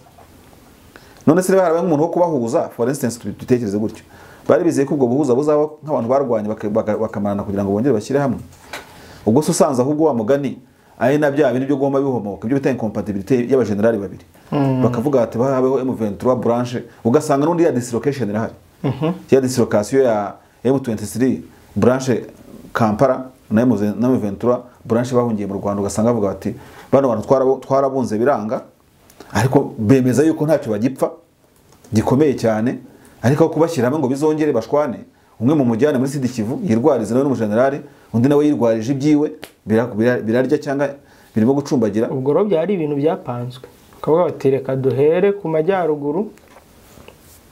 Speaker 1: None se harabaye umuntu wo kubahuza for instance dutekereze gutyo bari bizeye ko ubwo buhuza buzaba nk'abantu barwanye bakamarana kugira ngo bongere bashyire hamwe. Ubwo se usanze ahubwo wa mugani ari na bya bintu byo gomba bihomoka ibyo bita incompatibilité y'abagenerali babiri bakavuga ati bahabeho M23 branche ugasanga n'undi ya dislocation irahari ya dislocation ya M23 branche Kampala na M23 branche bahungiye mu Rwanda ugasanga bavuga bati bano bantu twarabunze biranga ariko bemeza yuko ntacyo bagipfa gikomeye cyane ariko kubashyira hamwe ngo bizongere bashwane umwe mu mujyane muri Sud Kivu yirwarize nawe n'umugenerali undi nawe yirwarije ibyiwe birarya cyangwa birimo gucumbagira.
Speaker 4: Ubwo ro byari ibintu byapanzwe bakavuga bati reka duhere ku majyaruguru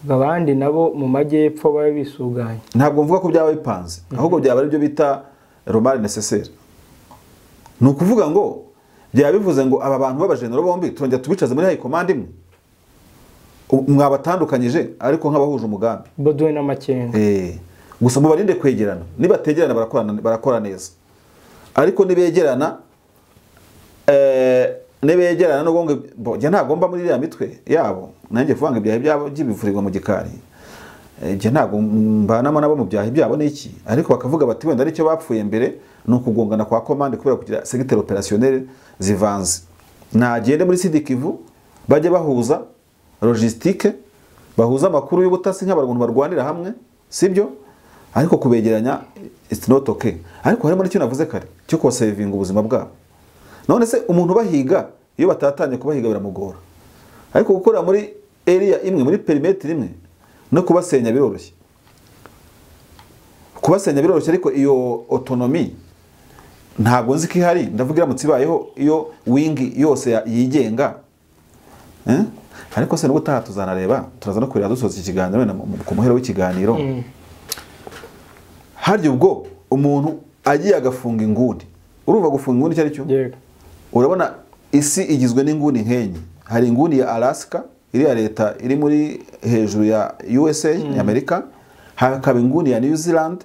Speaker 4: abandi nabo mu majyepfo babe bisuganye.
Speaker 1: Ntabwo mvuga ko byaba bipanze ahubwo byaba ari byo bita romale nécessaire. Ni ukuvuga ngo byaba bivuze ngo aba bantu b'abajenero bombi turongera tubicaze muri high command imwe mwabatandukanyije ariko nk'abahuje umugambi
Speaker 4: Baudouin na Makenga.
Speaker 1: Gusa mubarinde kwegerana nibategerana barakora neza ariko nibegerana nibegerana no ngo njye ntagomba muri iriya mitwe yabo nanjye vuga ngo ibyahe byabo by'ibivurirwa mu gikari njye ntago mbanamo nabo mu byahe byabo n'iki ariko bakavuga bati wenda aricyo bapfuye mbere ni ukugongana kwa commande kubera kugira secteur opérationnel zivanze nagende muri Sud Kivu bajye bahuza logistique bahuza amakuru y'ubutasi nk'abantu barwanira hamwe sibyo ariko kubegeranya it's not okay. Ariko harimo n'icyo navuze kare cyo kosevinga ubuzima bwabo. None se umuntu bahiga iyo batatanye kubahiga biramugora ariko gukora muri area imwe muri perimeter imwe no kubasenya biroroshye kubasenya biroroshye ariko iyo autonomy ntabwo nzi ko ihari ndavugira mutsi bayeho iyo wing yose yigenga ariko se n'ubutaha tuzanareba turaza no kurira dusoza ikiganiro wenda ku muhero w'ikiganiro. Harya ubwo umuntu agiye agafunga inguni urumva gufunga inguni cyari cyo urabona isi igizwe n'inguni nkenye hari inguni ya Alaska iri ya leta iri muri hejuru ya USA ya Amerika hakaba inguni ya New Zealand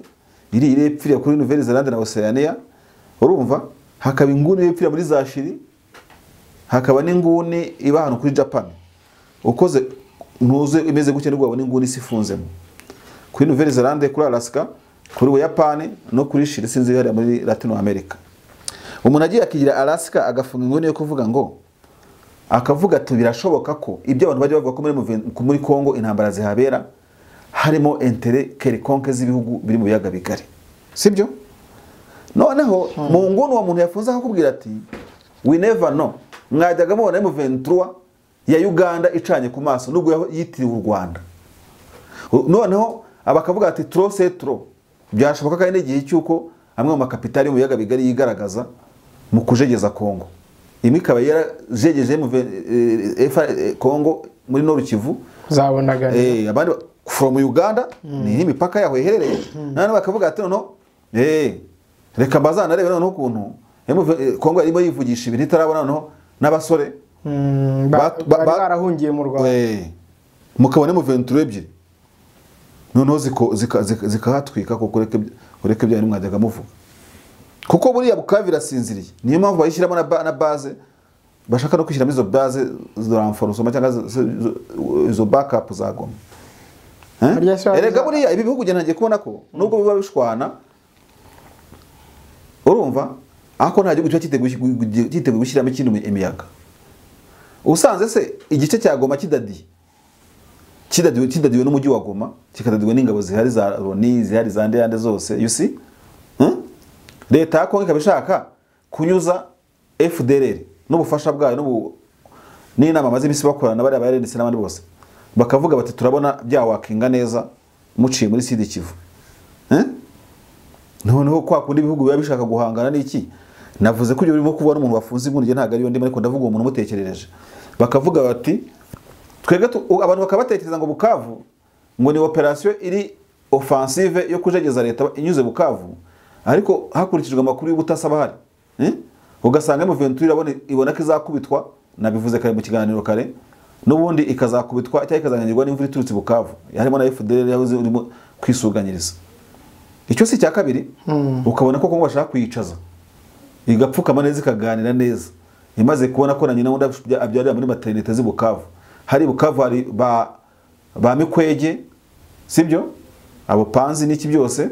Speaker 1: iri irepfiriye kuri Nouvelle Zelande na Oceania urumva hakaba inguni irepfiriye muri za Chili hakaba n'inguni iba hano kuri Japan ukoze ntuze imeze gutya nibwo wabona inguni isifunzemo kuri Nouvelle Zelande kuri Alaska kuri Buyapani no kuri Chili sinzi hariya muri Latin America. Umuntu agiye akigira Alaska agafunga inguni yo kuvuga ngo akavuga ati birashoboka ko ibyo abantu bajya bavuga ko muri Kongo intambara zihabera harimo intérêt quelconque z'ibihugu biri mu biyaga bigari sibyo. Noneho mu nguni wa muntu yafunze akakubwira ati we never know mwajyaga mubona M23 ya Uganda icanye ku maso nubwo yitiriwe u Rwanda. Noneho abakavuga ati trop c'est trop byashoboka kandi n'igihe cyuko amwe mu makapitali mu biyaga bigari yigaragaza mu kujegeza Kongo imwe ikaba yarajegeje mu Kongo muri Nord Kivu
Speaker 4: zabonaga
Speaker 1: abandi from Uganda ni imipaka yaho iherereye none bakavuga ati noneho reka bazanarebe noneho ukuntu Kongo yarimo yivugisha ibintu itarabona noneho n'abasore
Speaker 4: bari barahungiye mu Rwanda
Speaker 1: mukabone mu 23 ebyiri noneho zikahatwika kuko ureke bya nimwajyaga muvuga kuko buriya Bukavu irasinziriye niyo mpamvu bayishyiramo na base bashaka no kwishyiramo izo base zo renforcement cyangwa izo backup za Goma. Erega buriya ibi bihugu ngiye kubona ko nubwo biba bishwana urumva ako nta gihugu cyiteguye gushyiramo ikindi imiyaga usanze se igice cya Goma kidadiye kidadiwe n'umujyi wa Goma kikadadiwe n'ingabo zihari za Loni zihari za ndende zose you see leta ya Kongo ikaba ishaka kunyuza FDLR n'ubufasha bwayo n'inama maze imisi bakorana bari aba RNC n'abandi bose bakavuga bati turabona byawakinga neza muciye muri Sud Kivu. Noneho kwa kundi ibihugu biba bishaka guhangana n'iki, navuze ko ibyo birimo kuba n'umuntu wafunze inkuru, ntabwo ariyo ndimo, ariko ndavuga uwo muntu umutekerereje. Bakavuga bati twebwe abantu bakabatekereza ngo Bukavu ngo ni operation iri offensive yo kujegeza leta inyuze Bukavu, ariko hakurikijwe amakuru y'ubutasi abahari, ugasanga M23 ibona ko izakubitwa, nabivuze kare mu kiganiro kare, n'ubundi ikazakubitwa cyangwa ikazanyagirwa n'imvura iturutse Bukavu, harimo na FDL yahoze urimo kwisuganyiriza. Icyo si cya kabiri, ukabona ko Kongo bashaka kuyicaza igapfukama neza ikaganira neza, imaze kubona ko na nyina wundi abyarira muri maternité z'i Bukavu. Hari Bukavu hari ba Mikwege, sibyo, abo panzi n'iki byose,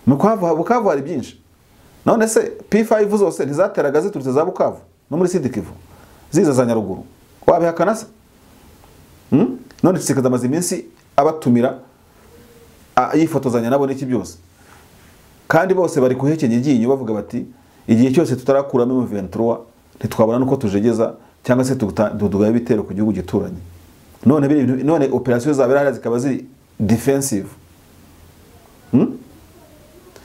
Speaker 1: Bukavu hari byinshi. None se P5 zose ntizateraga ziturutse za Bukavu no muri Sud Kivu ziza za Nyaruguru, wabihakana se? None Tshisekedi amaze iminsi abatumira yifotozanya nabo n'iki byose, kandi bose bari kuhekenya iryinyo bavuga bati igihe cyose tutarakuramo M23 ntitwabona nuko tujegeza cyangwa se tudugaye ibitero ku gihugu gituranye. None operation zabera hariya zikaba ziri defensive.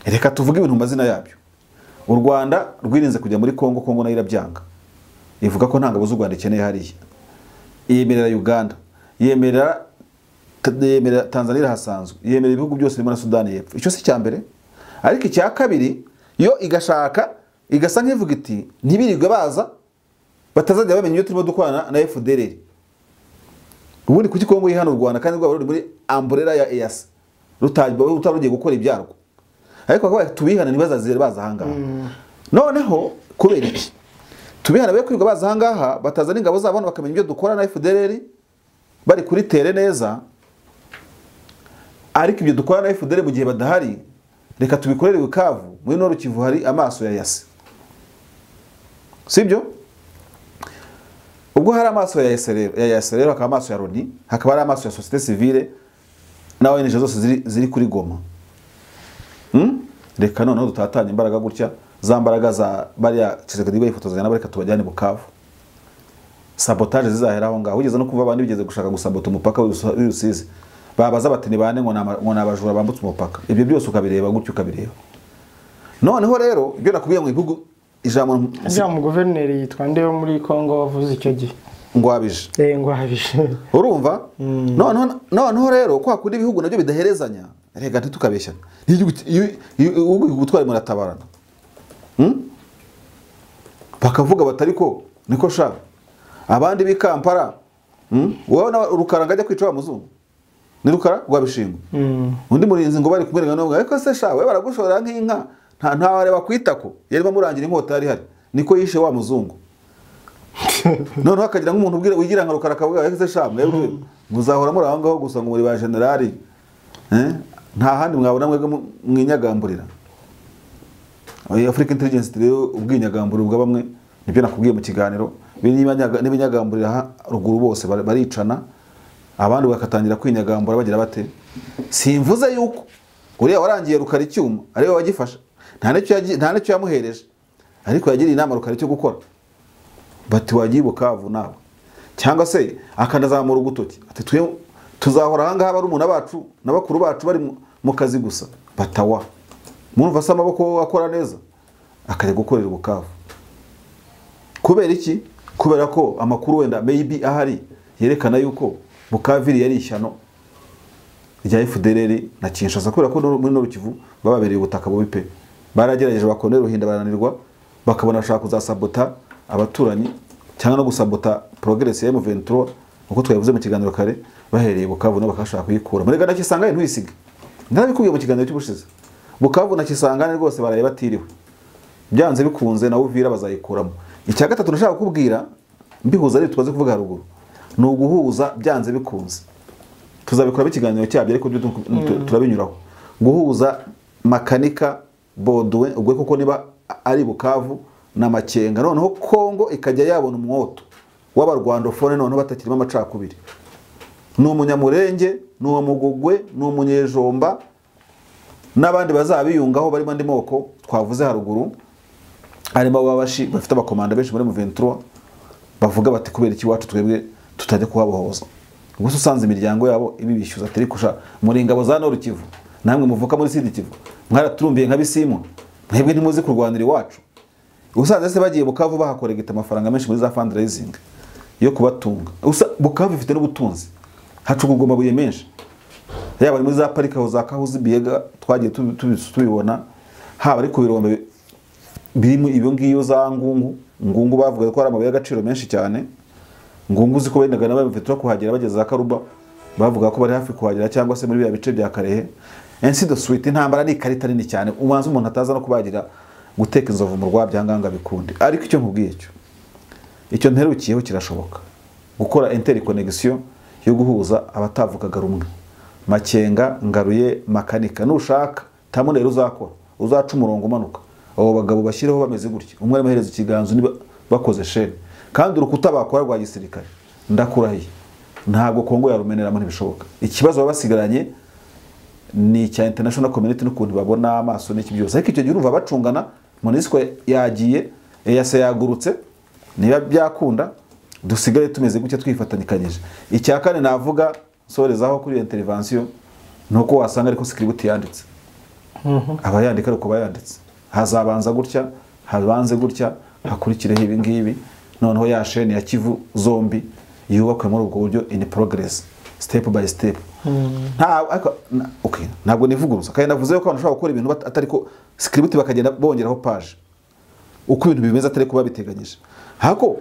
Speaker 1: Reka tuvuge ibintu mazina yabyo. U Rwanda rwirinze kujya muri Kongo, Kongo nayo irabyanga, ivuga ko nta ngabo z'u Rwanda ikeneye hariya. Yemerera Uganda, yemerera Tanzania irahasanzwe, yemerera ibihugu byose birimo na Sudani y'Epfo. Icyo si cya mbere. Ariko icya kabiri yo igashaka igasa nk'ivuga iti ntibirirwe baza batazajya bamenya ibyo turimo dukorana na FDLR. Ubundi kuki Kongo yihana u Rwanda kandi rwaba ruri muri umbrella ya EAC rutarugiye gukora ibyarwo, ariko bakaba tubihana ntibazazire baza ahangaha. Noneho kubera iki tubihana be kwirirwa baza ahangaha batazana ingabo zabo bakamenya ibyo dukora na FDLR bari kuri tere neza, ariko ibyo dukora na FDLR mu gihe badahari reka tubikorere Bukavu muri Nord Kivu hari amaso ya EAC, sibyo? Ubwo hari amaso ya EAC rero, hakaba amaso ya Loni, hakaba hari amaso ya société civile na ONG zose ziri kuri Goma. Reka noneho dutatanye imbaraga gutya, za mbaraga za bariya Tshisekedi bayifotozanya nabo, reka tubajyane Bukavu. Sabotage zizahera aho ngaho. Ugeze no kuva abandi bigeze gushaka gusabota umupaka w'Urusizi, babaza bati ni bande ngo nabajura bambutse umupaka. Ibyo byose ukabireba gutyo ukabireba. Noneho rero ibyo nakubwiye ngo ibihugu ijambo
Speaker 4: rya mu guverineri yitwa nde wo muri Kongo wavuze icyo gihe
Speaker 1: ngwabije,
Speaker 4: ngwabije,
Speaker 1: urumva? Noneho rero kwa kundi ibihugu nabyo bidaherezanya, reka ntitukabeshyana, n'igihugu gutwara muratabarana, bakavuga batari ko niko sha abandi b'i Kampala, wowe na Rukara ngajya kwica wa muzungu ni Rukara rwabishingo, undi murinzi ngo bari kumwereka n'ubwo, ariko se sha we baragushora nk'inka nta wareba kwitako, yari bamurangira inkota yari hari niko yishe wa muzungu. Noneho akagira nk'umuntu ubwira wigira nka Rukara akavuga ariko se sha mwebwe muzahora muri aho ngaho gusa ngo muri ba generali, nta handi mwabona mwebwe mwinyagamburira. Africa Intelligence rero ubwinyagamburiro bwa bamwe nibyo nakubwiye mu kiganiro, n'ibinyagamburira ruguru bose baricana, abandi bakatangira kwinyagambura bagira bate simvuze yuko uriya warangiye Rukara icyuma ariwe wagifasha, nta n'icyo yamuhereje, ariko yagiriye inama Rukara icyo gukora, bati wagiye Bukavu nawe, cyangwa se akanazamura ugutoki ati twe tuzahora aha ngaha barumuna bacu n'abakuru bacu bari mu kazi gusa, batawa murumva se amaboko akora neza, akajya gukorera Bukavu. Kubera iki? Kubera ko amakuru wenda maybe ahari yerekana yuko Bukaviri yari ishyano rya FDLR na Kinshasa, kubera ko muri Nord Kivu bababereye ubutaka bubi pe, baragerageje bakonera Ruhinda barananirwa, bakabona bashaka kuzasabota abaturanyi cyangwa no gusabota progress ya M23 uko twabivuze mu kiganiro kare, bahereye Bukavu no bakashaka kuyikura muri Ghana. Kisangani ntuyisige, ndabikubwiye mu kiganiro cy'ubushize, Bukavu na Kisangani rwose baraye batiriwe, byanze bikunze na Uvira bazayikuramo. Icya gatatu nashaka kukubwira mbihuza ari tubaze kuvuga haruguru, ni uguhuza byanze bikunze, tuzabikora ikiganiro cyabyo ariko turabinyuraho, guhuza Makanika Bodouin ubwo koko niba ari Bukavu na Makenga, noneho Kongo ikajya yabona umwoto w'abarwandofone, noneho batakirimo amacakubiri, ni umunyamurenge, ni uwamugogwe, ni umunyejomba n'abandi bazabiyungaho barimo andi moko twavuze haruguru, harimo ababashi bafite abakomanda benshi muri M23 bavuga bati kubera iki wacu twebwe tutajya kuhabohoza. Gusa usanze imiryango yabo ibibishyuza atari kusha muri ingabo za Nord Kivu Namwe muvuka muri Sud Kivu mwaraturumbiye nka bisimu, mwebwe ntimuzi kurwanira iwacu. Usanze se bagiye Bukavu bahakoregita amafaranga menshi muri za fundraising yo kubatunga. Bukavu ifite n'ubutunzi, hacukurwa amabuye menshi, yaba muri za parike aho za Kahuzi Biega twagiye tubibona, haba ari ku birombe birimo ibyo ngiyo za Ngungu. Ngungu bavuga ko ari amabuye y'agaciro menshi cyane. Ngungu ziko bendaga n'abafite kuhagera bageze za Karuba, bavuga ko bari hafi kuhagera cyangwa se muri bya bice bya Karehe. Ainsi de suite. Intambara ni ikarita nini cyane, umanza umuntu ataza no kubagira guteka inzovu mu rwabyanganga bikunde. Ariko icyo nkubwiye cyo, icyo nterukiyeho kirashoboka, gukora interconnection yo guhuza abatavugaga rumwe. Makenga, Ngaruye, Makanika, nushaka tamunero uzakora, uzaca umurongo umanuka, abo bagabo bashyireho bameze gutya, umwe amuhereza ikiganzo niba bakoze shene, kandi urukuta bakora rwa gisirikare ndakurahiye ntabwo Kongo yarumeneramo, ntibishoboka. Ikibazo basigaranye ni icya international community n'ukuntu babona amaso n'iki byose. Ariko icyo gihe urumva bacungana, MONUSCO yagiye, EAC yagurutse, niba byakunda dusigare tumeze gutya twifatanyikanyije. Icya kane navuga nsorezaho kuri intervention nuko wasanga ariko script yanditse, abayandika ariko bayanditse, hazabanza gutya, habanze gutya, hakurikireho ibi ngibi, noneho ya chaîne ya Kivu zombi yubakwe muri ubwo buryo in progress, step by step. Okay, ntabwo nivuguruza kandi navuze ko abantu bashobora gukora ibintu atari ko script bakagenda bongeraho page uko ibintu bimeze atari kuba biteganyije. Hako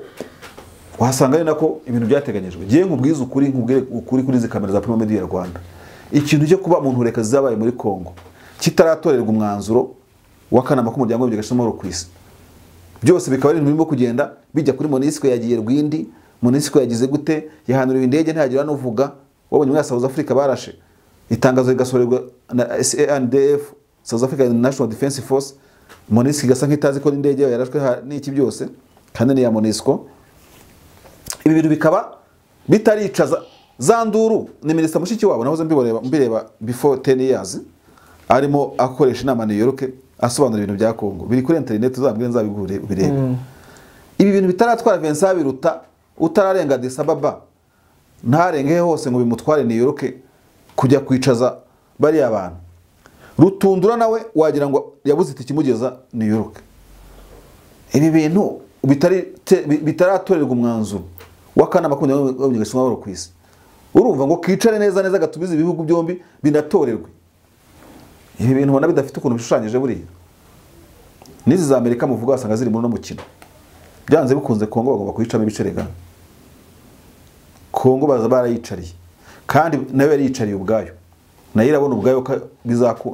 Speaker 1: wasanga ari nako ibintu byateganyijwe. Giye nkubwize ukuri, nkubwire ukuri kuri izi kamera za Primo Media Rwanda, ikintu cyo kuba umuntu reka zabaye muri Kongo kitaratorerwa umwanzuro w'akanama k'umuryango w'abibumbye gashinzwe ku isi, byose bikaba ari ibintu birimo kugenda bijya kuri MONUSCO yagiye Rwindi, MONUSCO yagize gute, yahanuriwe indege ntihagira n'uvuga. Wabonye muri South Africa barashe itangazo rigasorerwa na SANDF, South African National Defense Force, MONUSCO igasa nk'itazi ko n'indege yayo yarashwe n'iki byose, kandi ni ya MONUSCO. Ibi bintu bikaba bitaricaza za nduru. Ni Minisita Mushiki wabo nahoze mbireba before 10 years arimo akoresha inama New York asobanura ibintu bya Kongo, biri kuri internet, uzambwire nzabigure ubirebe. Ibi bintu bitaratwara Vincent Biruta utararenga Addis Ababa ntarenge hose ngo bimutware New York kujya kwicaza bari abantu. Rutundura nawe wagira ngo yabuze ikimugeza New York. Ibi bintu bitaratorerwa umwanzuro w'akanama k'umuryango w'abibumbye ku isi, urumva ngo kicare neza neza gatubize ibihugu byombi binatorerwe. Ibi bintu ubona bidafite ukuntu bishushanyije buriya. N'izi za Amerika muvuga wasanga ziri muri no mukino, byanze bikunze Kongo bagomba kuyicamo ibice regana. Kongo baza barayicariye, kandi nayo yariyicariye ubwayo, nayo irabona ubwayo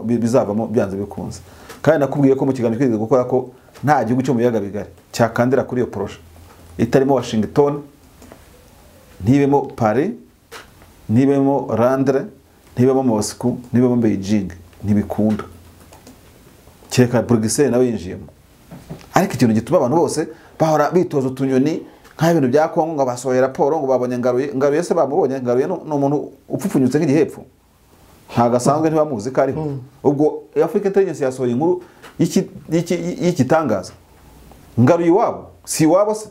Speaker 1: bizavamo byanze bikunze. Kandi nakubwiye ko mu kiganiro twigeze gukora ko nta gihugu cyo mu biyaga bigari cyakandira kuri iyo projet itarimo Washington, ntibemo Paris, ntibemo Londres, ntibemo Moscow, ntibemo Beijing, ntibikunda. Kereka Bruxelles nawe yinjiyemo. Ariko ikintu gituma abantu bose bahora bitoza utunyoni nk'ibintu bya Kongo ngo basohoye raporo ngo babonye Ngaruye, Ngaruye se bamubonye? Ngaruye ni umuntu upfupfunyutse nk'igihepfo, ntago asanzwe ntibamuzi ko ariho. Ubwo Africa Intelligence yasohoye inkuru y'ikitangaza, Ngaruye iwabo si iwabo se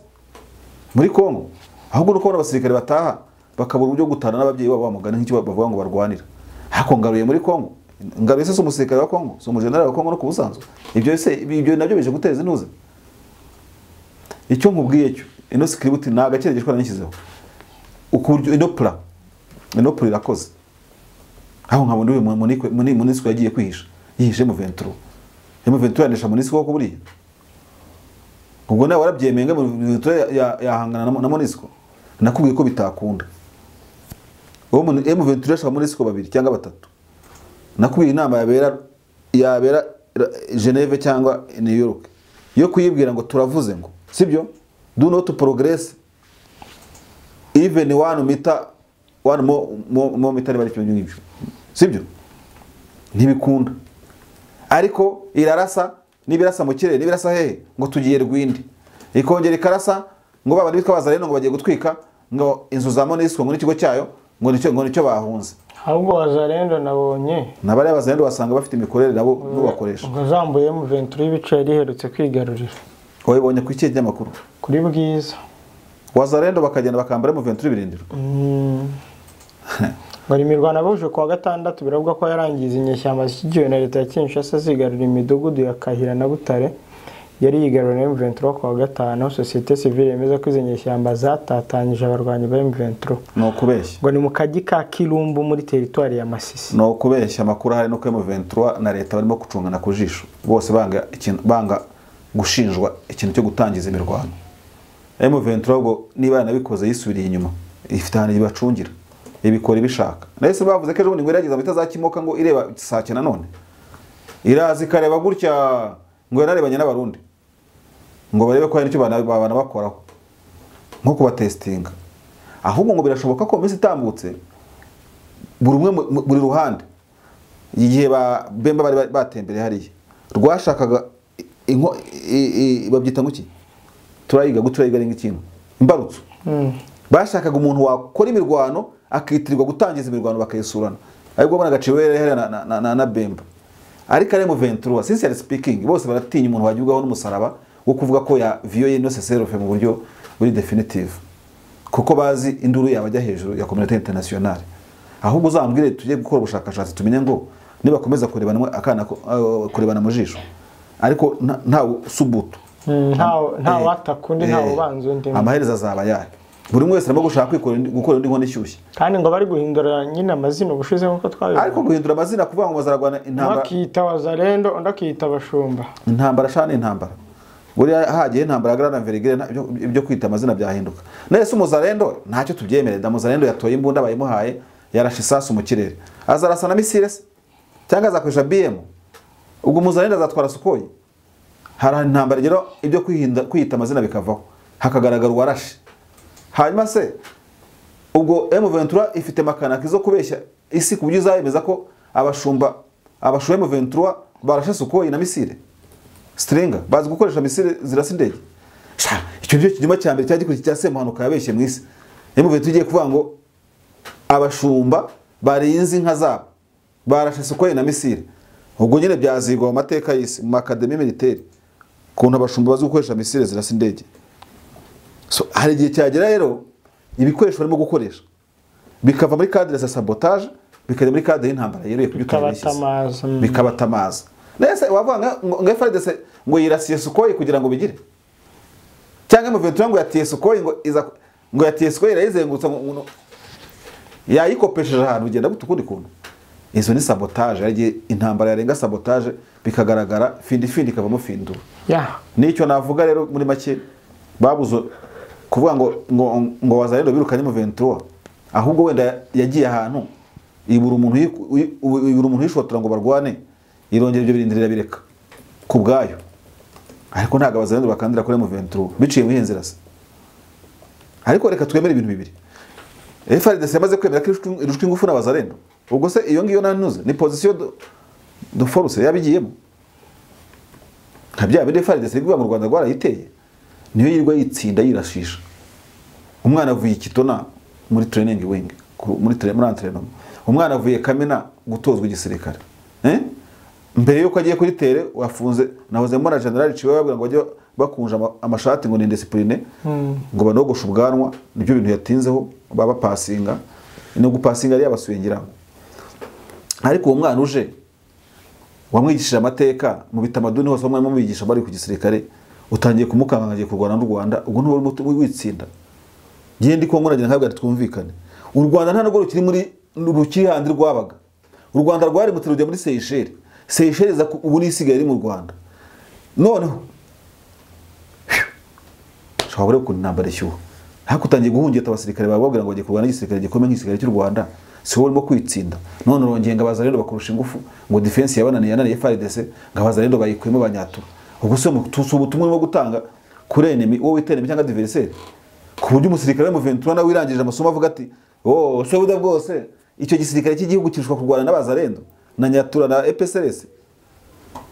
Speaker 1: muri Kongo, ahubwo nuko abasirikare bataha bakabura uburyo gutana n'ababyeyi babo bamugana nk'icyo bavuga ngo barwanira. Hako Ngaruye muri Kongo, Ngaruye se umusirikare wa Kongo, si umujenerali wa Kongo no kubusanzwe. Ibyo se ibyo nabyo bije guteza intuze. Icyo nkubwiye cyo, ino script ni agakeregeshwa nashyizeho ukuryo, ino plan irakoze. Aho nkabona uyu muri MONUSCO yagiye kwihisha, yihishe mu 23 M23 yanesha MONUSCO koko buriya. Ubwo nawe warabyemeye ngo M23 yahangana na MONUSCO? Nakubwiye ko bitakunda. Uwo M23 yashaka MONUSCO babiri cyangwa batatu. Nakubwiye inama yabera Geneve cyangwa New York yo kuyibwira ngo turavuze ngo sibyo, do not progress even one meter, one more meter, bari cyo ngibyo sibyo, ntibikunda. Ariko irarasa, nibirasa mu kirere, nibirasa hehe, ngo tugiye Rwindi, ikongera ikarasa ngo babandi bitwa Bazareno ngo bagiye gutwika ngo inzu za MONUSCO ngo n'ikigo cyayo, ngo nicyo bahunze.
Speaker 4: Ahubwo Wazalendo nabonye
Speaker 1: Nabariya Bazarendo basanga bafite imikorere nabo nubakoresha.
Speaker 4: Ngo zambuye M23 ibice yari iherutse kwigarurira.
Speaker 1: Wabibonye ku ikihe kinyamakuru?
Speaker 4: Kuri Bwiza.
Speaker 1: Wazalendo bakagenda bakambara M23 ibirindiro?
Speaker 4: Ngo imirwano abuje kuwa gatandatu biravuga ko yarangiza inyeshyamba zishyigikiwe na leta ya Kinshasa zigarura imidugudu ya Kahira na Butare yari yigaruriwe na M23 kuwa gatanu. Société civile yemeza ko izi nyeshyamba zatatanyije abarwanyi ba M23.
Speaker 1: No kubeshya.
Speaker 4: Ngo ni mu kagi ka Kirumbu muri teritwari ya Masisi.
Speaker 1: No kubeshya, amakuru hari no ko M23 na leta barimo gucungana ku jisho. Bose banga ikintu, banga gushinjwa ikintu cyo gutangiza imirwano. M23 ubwo niba yanabikoze yisubiriye inyuma, ifite ahantu ibacungira, ibikora ibishaka. Nahise bavuze ko ejo bundi ngo irageza mu itazakimoka ngo ireba sake nanone. Iraza ikareba gutya ngo yanarebanye n'abarundi, ngo barebe ko hari icyo bana bakoraho nko kubatestinga. Ahubwo ngo birashoboka ko minsi itambutse buri umwe buri ruhande igihe ba Bemba bari batembereye hariya rwashakaga inko babyita ngo ki turayiga guturayiga ari ikintu imbarutso. Bashakaga umuntu wakora imirwano akitirirwa gutangiza imirwano bakayisurana, ariko bona gaciwe hariya na Bemba. Ariko ari M23 sincerely speaking bose baratinya umuntu wajyugaho n'umusaraba wo kuvuga ko ya violé no cessez-le-feu mu buryo buri definitive, kuko bazi induru yabajya hejuru ya communauté internationale. Ahubwo uzambwire tujye gukora ubushakashatsi tumenye ngo nibakomeza kurebana akana kurebana mu jisho, ariko nta subuto,
Speaker 4: nta watakundi, nta ubanza undi,
Speaker 1: amaherezo azaba yahe. Buri umwe wese arimo gushaka gukora indi nkono ishyushye.
Speaker 4: Kandi ngo bari guhindura nyine amazina ubushize nkuko twabivuze.
Speaker 1: Ariko guhindura amazina kuvuga ngo bazaragwana intambara,
Speaker 4: akita Wazalendo undi akita Abashumba.
Speaker 1: Intambara shana intambara. Buriya hagiye intambara grande envergure ibyo kwita amazina byahinduka. Nese umuzalendo ntacyo tubyemere, da muzalendo yatoye imbunda bayimuhaye yarashe isasu mu kirere. Azarasa na misile se cyangwa azakoresha BM. Ubwo umuzalendo azatwara Sukhoi. Hari intambara rero ibyo kwihinda kwita amazina bikavaho, hakagaragara uwarashe. Hanyuma se ubwo M23 ifite makanaki zo kubeshya isi ku buryo izayemeza ko abashumba abashuwe M23 barashe Sukhoi na misile. Stringa bazi gukoresha misile zirasa indege. Icyo cyo kinyuma cya mbere cyagikurikiye cya Semuhanuka yabeshye mu isi. M23 igiye kuvuga ngo abashumba barinze inka zabo barashe Sukhoi na misile. Ubwo nyine byazigwa mu mateka y'isi mu académie militaire kuntu abashumba bazi gukoresha misile zirasa indege. So hari igihe cyagera rero ibikoresho barimo gukoresha bikava muri cadre za sabotage bikajya muri cadre y'intambara yeruye
Speaker 4: kubyutamaza
Speaker 1: bikabatamaza. Nese wavuga ngo FARDC ngo yirasiye Sukhoi kugira ngo bigire, cyangwa M23 ngo yatiye Sukhoi ngo iza ngo yatiye Sukhoi irayizengutsa ngo yayikopesheje ahantu ugenda gutukundi kuntu. Izo ni sabotage, yagiye intambara yarenga sabotage bikagaragara findi findi kavamo findura. Nicyo navuga rero muri make babuzo kuvuga ngo ngo ngo Wazalendo birukanye M23, ahubwo wenda yagiye ahantu ibura umuntu yishotora ngo barwane, irongera ibyo birindira bireka ku bwayo. Ariko ntago Abazalendo bakandira kuri M23 biciye mu nzira se. Ariko reka twemere ibintu bibiri. FARDC yamaze kwemera ko irushwa ingufu n'Abazalendo. Ubwo se iyo ngiyo nanuze ni position de force yabigiyemo. Nka bya bindi FARDC igwa mu Rwanda rwarayiteye, niyo yirwa yitsinda yirashisha. Umwana avuye Kitona muri training wing, muri entraînement. Umwana avuye Kamena gutozwa igisirikare. Mbere yuko agiye kuri tere wafunze nahoze mbona General Ciwe babwira ngo bajye bakunja amashati ngo ni indiscipline, ngo banogoshe ubwanwa, nibyo bintu yatinzeho baba passinga no gupasinga ari yabasuye. Ariko uwo mwana uje wamwigishije amateka mu bitamaduni hose bamwe mubigisha bari ku gisirikare, utangiye kumukanga agiye kurwana n'u Rwanda, ubwo ntuba witsinda. Ngiye ndi kongo nagira nkabwa twumvikane. U Rwanda nta nubwo rukiri muri rukiri handi rwabaga. U Rwanda rwari mutirujya muri Seychelles. Seychelles ubu nisigaye iri mu Rwanda. Noneho shobora ku ntambara ishyuha. Hakutangiye guhungeta abasirikare bababwira ngo bagiye kurwana n'igisirikare gikomeye nk'igisirikare cy'u Rwanda, si wowe urimo kwitsinda. None urongeye ngo Abazalendo bakurusha ingufu, ngo defense yabananiye yananiye FARDC, ngo Abazalendo bayikuyemo banyatura. Ubwo se ubutumwa urimo gutanga kuri enemy, wowe wita enemy cyangwa adversaire, ku buryo umusirikare wa M23 nawe wirangije amasomo avuga ati oh se buda bwose icyo gisirikare cy'igihugu kirushwa kurwana n'Abazalendo na Nyatura na EPSRS.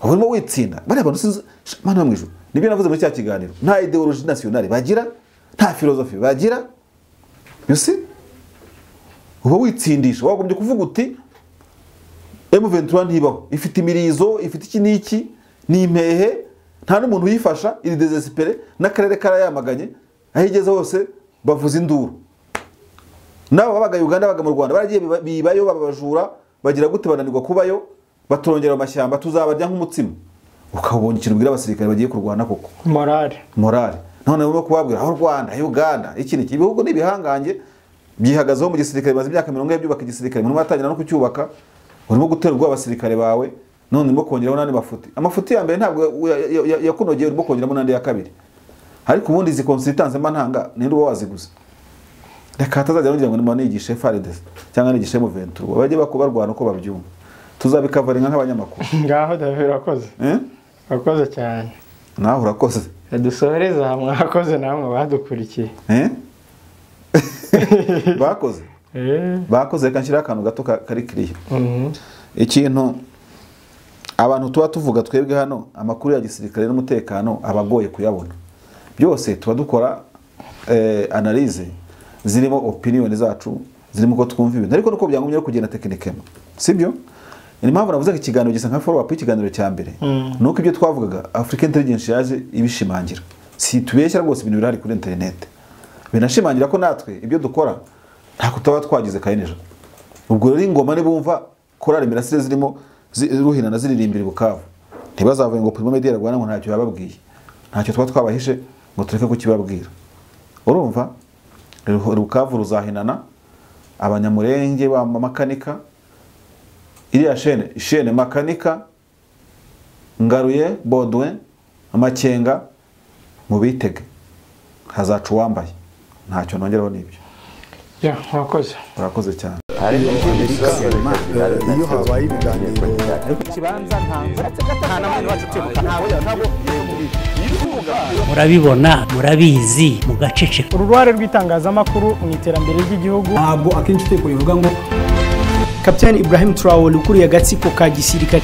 Speaker 1: Urimo witsinda. Bari abantu sinzi mana mu ijuru. Nibyo navuze muri cya kiganiro. Nta ideologie nationale bagira, nta philosophie bagira. You see? Uba witsindisha wagombye kuvuga uti M23 ntibaho, ifite imirizo, ifite iki n'iki, ni impehe, nta n'umuntu uyifasha, iri désespéré, n'akarere karayamaganye, aho igeze hose bavuza induru. Nabo babaga Uganda baga mu Rwanda baragiye bibayo babajura bagira gute bananirwa kubayo baturongera amashyamba tuzabarya nk'umutsima. Ukabonye ikintu ubwira abasirikare bagiye kurwana koko morale. None urimo kubabwira aho Rwanda Uganda iki ni ibihugu n'ibihangange byihagazeho mu gisirikare bazi imyaka 40 byubaka igisirikare muri batangira no kucyubaka, urimo gutera ubwoba abasirikare bawe none urimo kongeraho n'andi mafuti. Amafuti ya mbere ntabwo yakunogeye, urimo kongeramo n'andi ya kabiri. Ariko ubundi izi consultants mba ntanga ninde uba waziguze? Reka hatazajya ngira ngo ndimo nigishe FARDC cyangwa nigishe M23 bajye bakubarwana uko babyumva, tuzabikavaringa nk'abanyamakuru.
Speaker 4: Ngaho David urakoze. Urakoze cyane.
Speaker 1: Nawe urakoze.
Speaker 4: Dusohereza mwakoze namwe badukurikiye.
Speaker 1: Bakoze. Bakoze reka nshyira akantu gato kari kiriya. Ikintu abantu tuba tuvuga twebwe hano amakuru ya gisirikare n'umutekano abagoye kuyabona. Byose tuba dukora analyse zirimo opinion zacu, zirimo ko twumva ibintu, ariko nuko byangumye kugenda techniquement. Sibyo? Ni impamvu navuze ko ikiganiro gisa nka follow up ikiganiro cya mbere. Nuko ibyo twavugaga African Intelligence yaje ibishimangira. Si tubeshya rwose ibintu birahari kuri internet. Binashimangira ko natwe ibyo dukora nta kutaba twagize kayeneje. Ubwo rero ingoma ni bumva korali mirasire zirimo ruhina na ziririmbira Bukavu. Ntibazavuye ngo Primo Media Rwanda ngo ntacyo yababwiye. Ntacyo twa twabahishe ngo tureke kukibabwira. Urumva? Rukavu ruzahinana abanyamurenge ba makanika iriya shene makanika Ngaruye Baudouin Amakenga mubitege hazacu wambaye ntacyo nongeraho nibyo.
Speaker 4: Ya murakoze.
Speaker 1: Murakoze cyane.
Speaker 2: Iyo habaye ibiganiro
Speaker 3: murabibona murabizi mugaceceka.
Speaker 4: Uruhare rw'itangazamakuru mu iterambere ry'igihugu
Speaker 5: ntabwo akenshi itegeko rivuga ngo
Speaker 6: Captain Ibrahim Traoré ukuriye agatsiko ka gisirikare.